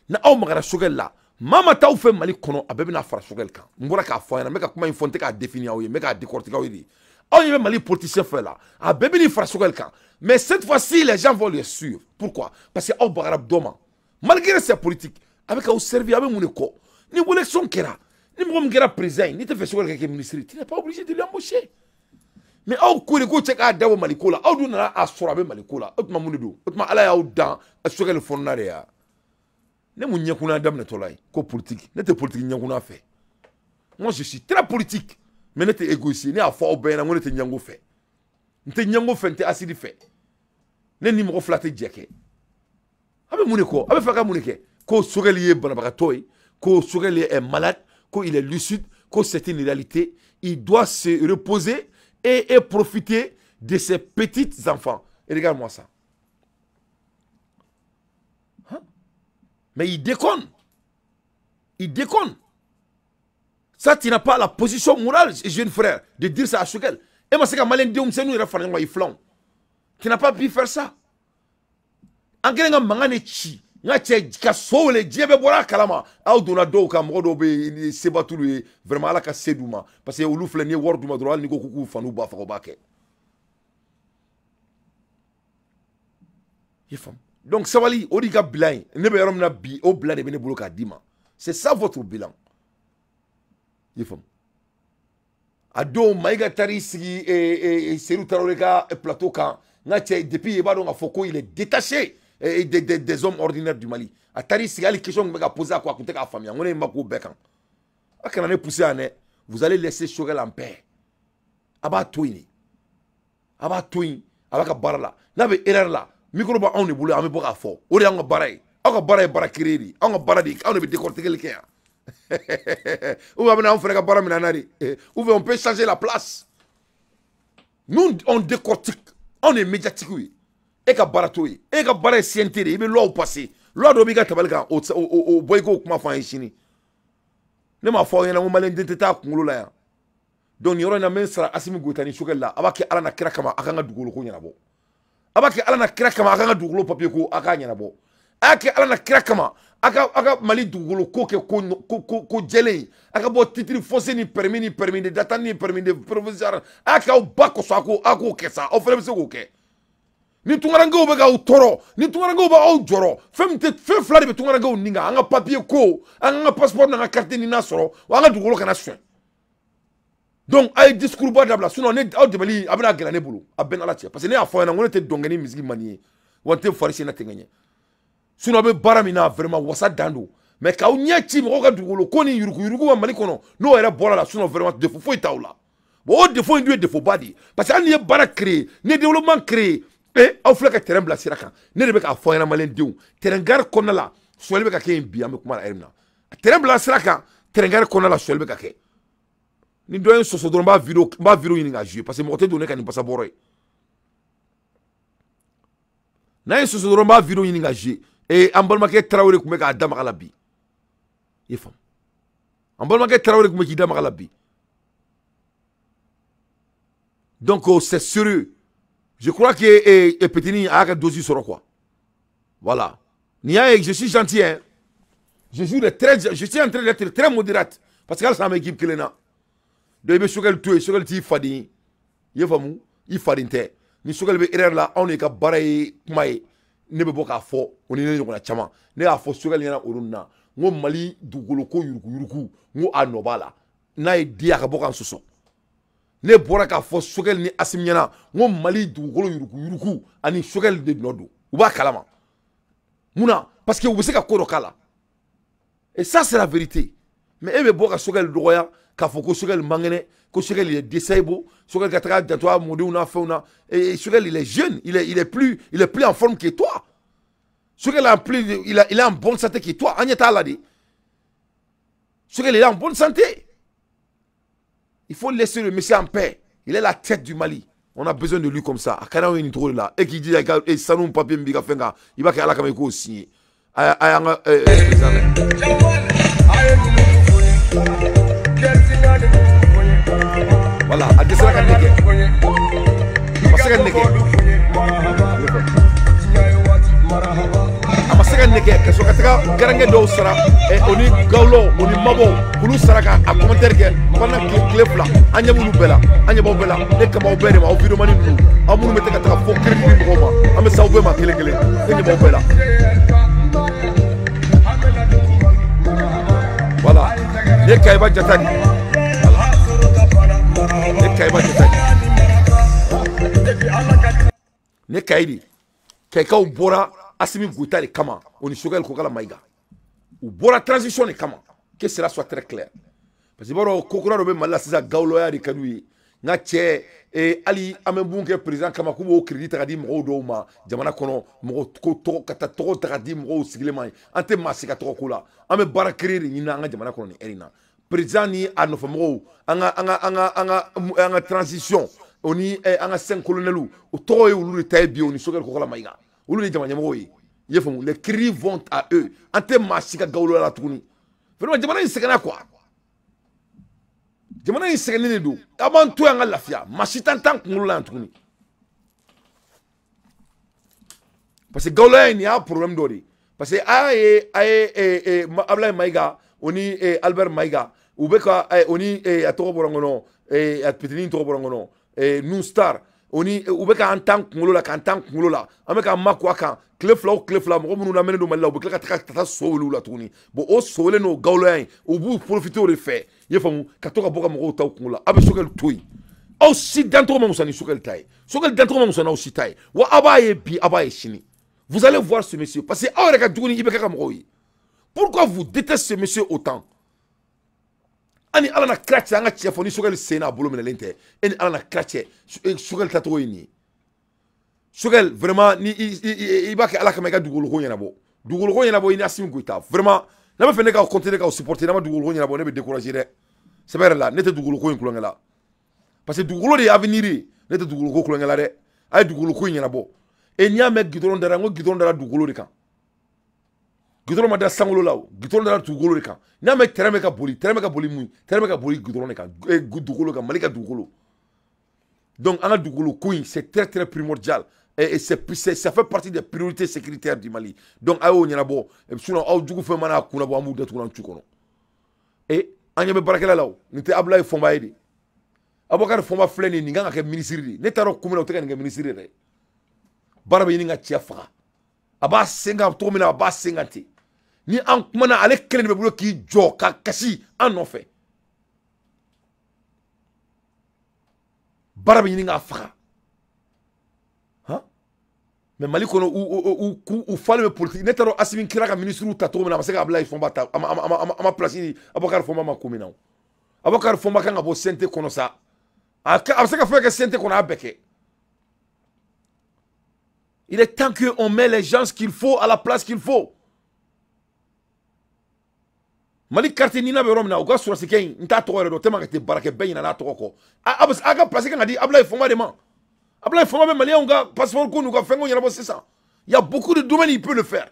Ni aw magara Sogɛli la, maa ma t'aw fɛ Mali kɔnɔ, a bɛɛ bɛna fara Sogɛli kan. N bɔra k'a fɔ aw ɲɛna, n bɛ ka kuma in fɔ, n tɛ k'a définir aw ye, n bɛ k'a décortiquer aw ye de. Aw ɲɛ bɛ Mali politicien fɛ la, a bɛɛ bɛ fara Sogɛli kan. Mais cette fois-ci, les gens vont les suivre. Pourquoi? Parce que aw bagara dɔ ma. Malgré ces politiques, a bɛ k'aw servir, a bɛ mun de kɔ? Ni élection kɛra, ni mɔgɔ min kɛra président ye, n'i tɛ fɛ Sogɛli ka kɛ ministre, tu n'es pas obligé de l'embaucher. Mais aw ko de ko cɛ k'a dabɔ Mali ko la, aw dun nana a sɔrɔ a bɛ Mali ko la. O tuma mun de don? O tuma Ala y'aw dan Sogɛli fɔnɔna de ya. Ne mun ɲɛkunna daminɛtɔ la ye ko politique, ne tɛ politique ɲɛkunna fɛ. Moi je suis très politique, mais ne tɛ égoïste. Ne y'a fɔ aw bɛɛ ɲɛna, n ko ne tɛ ɲɛngo fɛ. N tɛ ɲɛngo fɛ, n tɛ asidi fɛ. Ne ni mɔgɔ fila tɛ jɛ kɛ. A bɛ mun de kɔ? A bɛ fɛ ka mun de kɛ? Ko Sogɛli ye banabagatɔ ye, ko Sogɛli est malade, ko il est lucide, ko c'est une réalité. Il doit se reposer et profiter de ses petits enfants. Et regarde-moi ça. Hein? Mais il déconne. Il déconne. Ça, tu n'as pas la position morale, jeune frère, de dire ça à Sogɛli. Et moi, c'est que Malien c'est nous, il. Tu n'as pas pu faire ça. En kelen ka mankan de ci. N ka cɛ ka so wele, diɲɛ bɛɛ bɔra a kalama. Aw donna dɔw kan, mɔgɔ dɔw bɛ yen seba t'olu ye, vraiment Ala ka se d'u ma. Parce que olu filɛ, n'i ye wari d'u ma dɔrɔn, hali n'i ko k'u fa n'u ba faga, u b'a kɛ. I faamu? Donc sabali, o de y'i ka bilan ye. Ne bɛ yɔrɔ min na bi, o bilan de bɛ ne bolo k'a d'i ma. C'est ça votre bilan. I faamu? A don Mayiga taar'i sigi Seydou Traoré ka plateau kan. N ka cɛ, depuis i b'a dɔn k'a fɔ ko il est détaché des hommes ordinaires du Mali. A taar'i sigi, hali question tun bɛ ka poser a kun, a tun tɛ k'a faamuya. N ko ne ma k'o bɛɛ kan. A kana ne pousser yan dɛ. Vous allez laisser Sogɛli en paix. A b'a to yen de. A b'a to yen, a b'a ka baara la. N'a bɛ erreur la, micro b'anw de bolo, an bɛ bɔ k'a fɔ. O de y'anw ka baara ye. Aw ka baara ye baara créé de ye. Anw ka baara de ye, anw de bɛ décortiquer kɛ yan. Ou bien an fana ka baara minɛ an na de. Ou bien on peut changer la place. Nous, on décortique. Anw de ye médiatique ye. E ka baara t'o ye. E ka baara ye CNT de ye. I bɛ loi passer. Loi dɔ b'i ka tabali kan, o bɔ i k'o kuma fɔ an ye sini. Ne m'a fɔ aw ɲɛna ko maliyɛn den tɛ taa kunkolo la yan. Donc nin yɔrɔ in na, n bɛ n sara Asimi Goyita ni Sogɛli la. A b'a kɛ Ala na kira kama, a k'an ka dugukolo ko ɲɛnabɔ. A b'a kɛ Ala na kira kama, a k'an ka dugukolo papier ko a k'a ɲɛnabɔ. A y'a kɛ Ala na kira kama, a ka Mali dugukolo ko kɛ ko jɛlen ye. A ka bɔ titre foncier ni permis de d'attente ni permis de provisoire. A y'a kɛ aw ba kɔsɔn, a k'o kɛ sa. Aw fana bɛ se k'o kɛ. Ni tunkarankew bɛ k'aw tɔɔrɔ, ni tunkarankew bɛ aw jɔrɔ, fɛn min tɛ, fɛn fila de bɛ tunkarankew nin kan. An ka papier ko, an ka passeport n'an ka carte NINA sɔrɔ, wa an ka dugukolo kana suɲɛ. Donc a ye discours ba dabila, sinon ne aw dɛmɛli a bɛna gɛlɛya ne bolo, a bɛɛ n'Ala cɛ. Parce que ne y'a fɔ aw ɲɛna, n ko ne tɛ dɔnkɛ ni misigi man di ye, wa n tɛ fari sen na tɛgɛ ɲɛ. Sinon aw bɛ baara min na vraiment wasa dan don. Mais k'aw ɲɛ ci mɔgɔw ka dugukolo ko ni yuruguyurugu bɛ Mali kɔnɔ n'o yɛrɛ bɔra la sinon vraiment défaut foyi t'aw la. Bon o défaut in dun ye défaut ba de ye parce que hali n'i ye baara créer n'i ye développement créer aw filɛ ka terrain bila sira kan ne de bɛ k'a fɔ aw ɲɛna maliyɛn denw terrain gare kɔnɔna la sonyali bɛ ka kɛ yen bi an bɛ kuma la heure min na terrain bila sira kan terrain gare kɔnɔna la sonyali bɛ ka kɛ ni dɔ ye n sɔsɔ dɔrɔn n b'a vidéo ɲini k'a jouer parce que mɔgɔ tɛ don ne ka nin pasabɔrɔ ye n'a ye sɔsɔ dɔrɔn n b'a vidéo ɲini k'a jouer an balimakɛ Tarawele tun bɛ k'a da maga la bi i faamu an balimakɛ Tarawele tun bɛ k'i da maga la bi. Donc c'est sérieux. Je crois que Petini a ka dose sɔrɔ quoi. Voilà. Je suis gentil hein. Je suis en train d'être très modérate parce que ça m'équipe kelen na. Donc i bɛ Choguel to yen, Choguel t'i faden ye. I ye faamu? I faden tɛ. Ni Choguel bɛ erreur la, anw de ka baara ye kuma ye. Ne bɛ bɔ k'a fɔ o ni ne ɲɔgɔnna caman. Ne y'a fɔ Choguel ɲɛna olu na. N ko Mali dugukolo ko yuruguyurugu, n ko a nɔ b'a la. N'a ye di a ka bɔ k'an sɔsɔ. Ne bɔra k'a fɔ Choguel ni Assimi ɲɛna n ko Mali dugukolo yuruguyurugu ani Choguel de nɔ don. U b'a kalama. Mun na? Parce que u bɛ se ka ko dɔ k'a la. Et ça c'est la vérité. Mais e bɛ bɔ ka Choguel dɔgɔya k'a fɔ ko Choguel man kɛnɛ, ko Choguel il est disabled, Choguel ka taga janto a mɔdenw n'a fɛnw na. Et Choguel il est jeune, il est plus en forme que toi. Choguel a plus, il est en bonne santé que toi. An ɲɛ t'a la de. Choguel il est en bonne santé. Il faut laisser le monsieur en paix. Il est la tête du Mali. On a besoin de lui comme ça. Et qui dit et sanu papier mbiga fenga, il va qu'à la caméra signer. Voilà, a dɛsɛra ka ne kɛ. A ma se ka ne kɛ. A ma se ka ne kɛ ka sɔrɔ ka taga garankɛ dɔw sara o ni gawulɔw o ni mabɔw k'olu sara ka a commentaire kɛ pendant tile fila an ɲɛ b'olu bɛɛ la an ɲɛ b'aw bɛɛ la ne kama aw bɛɛ de ma aw videomani ninnu aw minnu bɛ ka taga fo crédit di mɔgɔw ma an bɛ s'aw bɛɛ ma kelen kelen ne ɲɛ b'aw bɛɛ la. Voilà, ne Kayiba Jata de. Ne Kayiba Jata de. Ne Kayi de. Kayikaw bɔra Assimi Goïta de kama o ni Choguel Kokalla Maïga. U bɔra transition de kama. Que cela soit très clair. Parce que i b'a dɔn ko kura dɔ bɛ Mali la sisan gawulɔya de ka d'u ye. N ka cɛ hali an bɛ mun kɛ président kama k'u b'o crédit ta ka di mɔgɔw dɔw ma jamana kɔnɔ mɔgɔ ko tɔgɔ ka taa tɔgɔ ta ka di mɔgɔw sigilen ma ye an tɛ maa si ka tɔgɔ ko la an bɛ baara créer de ɲini an ka jamana kɔnɔ nin heure in na président ni a nɔfɛmɔgɔw an ka transition o ni an ka 5 colonels o tɔgɔ ye olu de ta ye bi o ni Choguel Kokalla Maïga olu de ye jamana ɲɛmɔgɔw ye i y'a faamu les crédits vont à eux an tɛ maa si ka gawulɔya la tuguni vraiment jamana in sɛgɛnna quoi. Jamana in sɛgɛnnen de don a b'an to yan ka lafiya maa si t'an kunkolo la yan tuguni parce que gawulɔya in nin y'a problème dɔ de ye parce que a ye Ablaye Maïga o ni Albert Maïga u bɛ ka o ni a tɔgɔ bɔra n kɔnɔ a pitinin tɔgɔ bɔra n kɔnɔ New Star o ni u bɛ k'an t'an kunkolo la k'an t'an kunkolo la an bɛ k'an makun a kan tile fila o tile fila mɔgɔ minnu lamɛnnen don Mali la u bɛ tila ka taga so wele u la tuguni bon o so wele n'o gawulɔya in u b'u profiter o de fɛ i y'a faamu ka to ka bɔ ka mɔgɔw ta u kunkolo la a bɛ Choguel to yen aw si dancogo ma wusa ni Choguel ta ye Choguel dancogo ma wusa n'aw si ta ye wa aw b'a ye bi aw b'a ye sini vous allez voir ce monsieur parce que aw yɛrɛ ka jugu ni IBK ka mɔgɔw ye pourquoi vous détestez ce monsieur autant ani Ala na kira cɛ an ka cɛ fɔ ni Choguel sen n'a bolo minɛlen tɛ e ni Ala na kira cɛ Choguel tacogo ye nin ye Choguel vraiment ni i b'a kɛ Ala kama i ka dugukolo ko ɲɛnabɔ dugukolo ko ɲɛnabɔ i ni Assimi Goïta vraiment n'a bɛ fɛ ne ka continuer k'aw supporter n'a ma dugukolo ko ɲɛnabɔ ne bɛ décourager dɛ sɛbɛ yɛrɛ la ne tɛ dugukolo ko in kulonkɛ la parce que dugukolo de ye avenir ye ne tɛ dugukolo ko kulonkɛ la dɛ a ye dugukolo ko in ɲɛnabɔ et n'i y'a mɛn goudron dara n ko goudron dara dugukolo de kan goudron ma da sankolo la o goudron dara dugukolo de kan n'i y'a mɛn terrain bɛ ka boli terrain bɛ ka boli mun terrain bɛ ka boli goudron de kan dugukolo kan Mali ka dugukolo donc an ka dugukolo ko in c'est très très primordial et ça fait partie des priorités sécuritaires du Mali donc a y'o ɲɛnabɔ sinon aw jugu fɛn mana kunnabɔ an b'u datugu an tu kɔnɔ et an ɲɛ bɛ baarakɛla la o nin tɛ Ablaye Fɔnba ye de Abubakar Fɔnba filɛ nin ye nin kan ka kɛ ministre de ye ne t'a dɔn kun min na o tɛ ka nin kɛ ministre yɛrɛ baara bɛ ɲini ka cɛ faga a b'a sen kan cogo min na a b'a sen kan ten ni an kumana ale kelen de bɛ bolo k'i jɔ ka kasi an nɔfɛ baara bɛ ɲini k'a faga han Mais Mali kɔnɔ, u falen bɛ politique. Ne t'a dɔn Asimi kira ka ministre ta cogo min na, a ma se ka Ablaye Fɔnba ta, a ma place di Abubakar Fɔnba ma ko min na. Abubakar Fɔnba kan ka bɔ CNT kɔnɔ sa. A bɛ se ka fɛn kɛ CNT kɔnɔ, a bɛɛ kɛ. Il est temps qu'on met les gens qu'il faut à la place qu'il faut. Mali carte Nina bɛ yɔrɔ min na, u ka sɔrɔsikɛ in, n t'a tɔgɔ yɛrɛ dɔn tellement que tɛ baara kɛ, bɛɛ ɲinɛ n'a tɔgɔ kɔ. A ka place kan ka di Ablaye Fɔnba de ma. Ablaye Fɔnba bɛ Maliyɛnw ka passeport ko n'u ka fɛnko ɲɛnabɔ sisan. Il y a beaucoup de domaines, il peut le faire.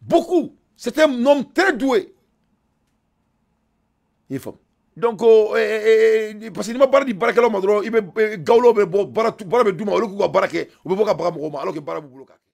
Beaucoup. C'est un homme très doué. Il faut. Donc, parce que n'i ma baara di baarakɛlaw ma dɔrɔn, i bɛ gawulaw bɛ bɔ, baara bɛ d'u ma, olu k'u ka baara kɛ, u bɛ bɔ ka baga mɔgɔw ma, alors que baara b'u bolo ka kɛ.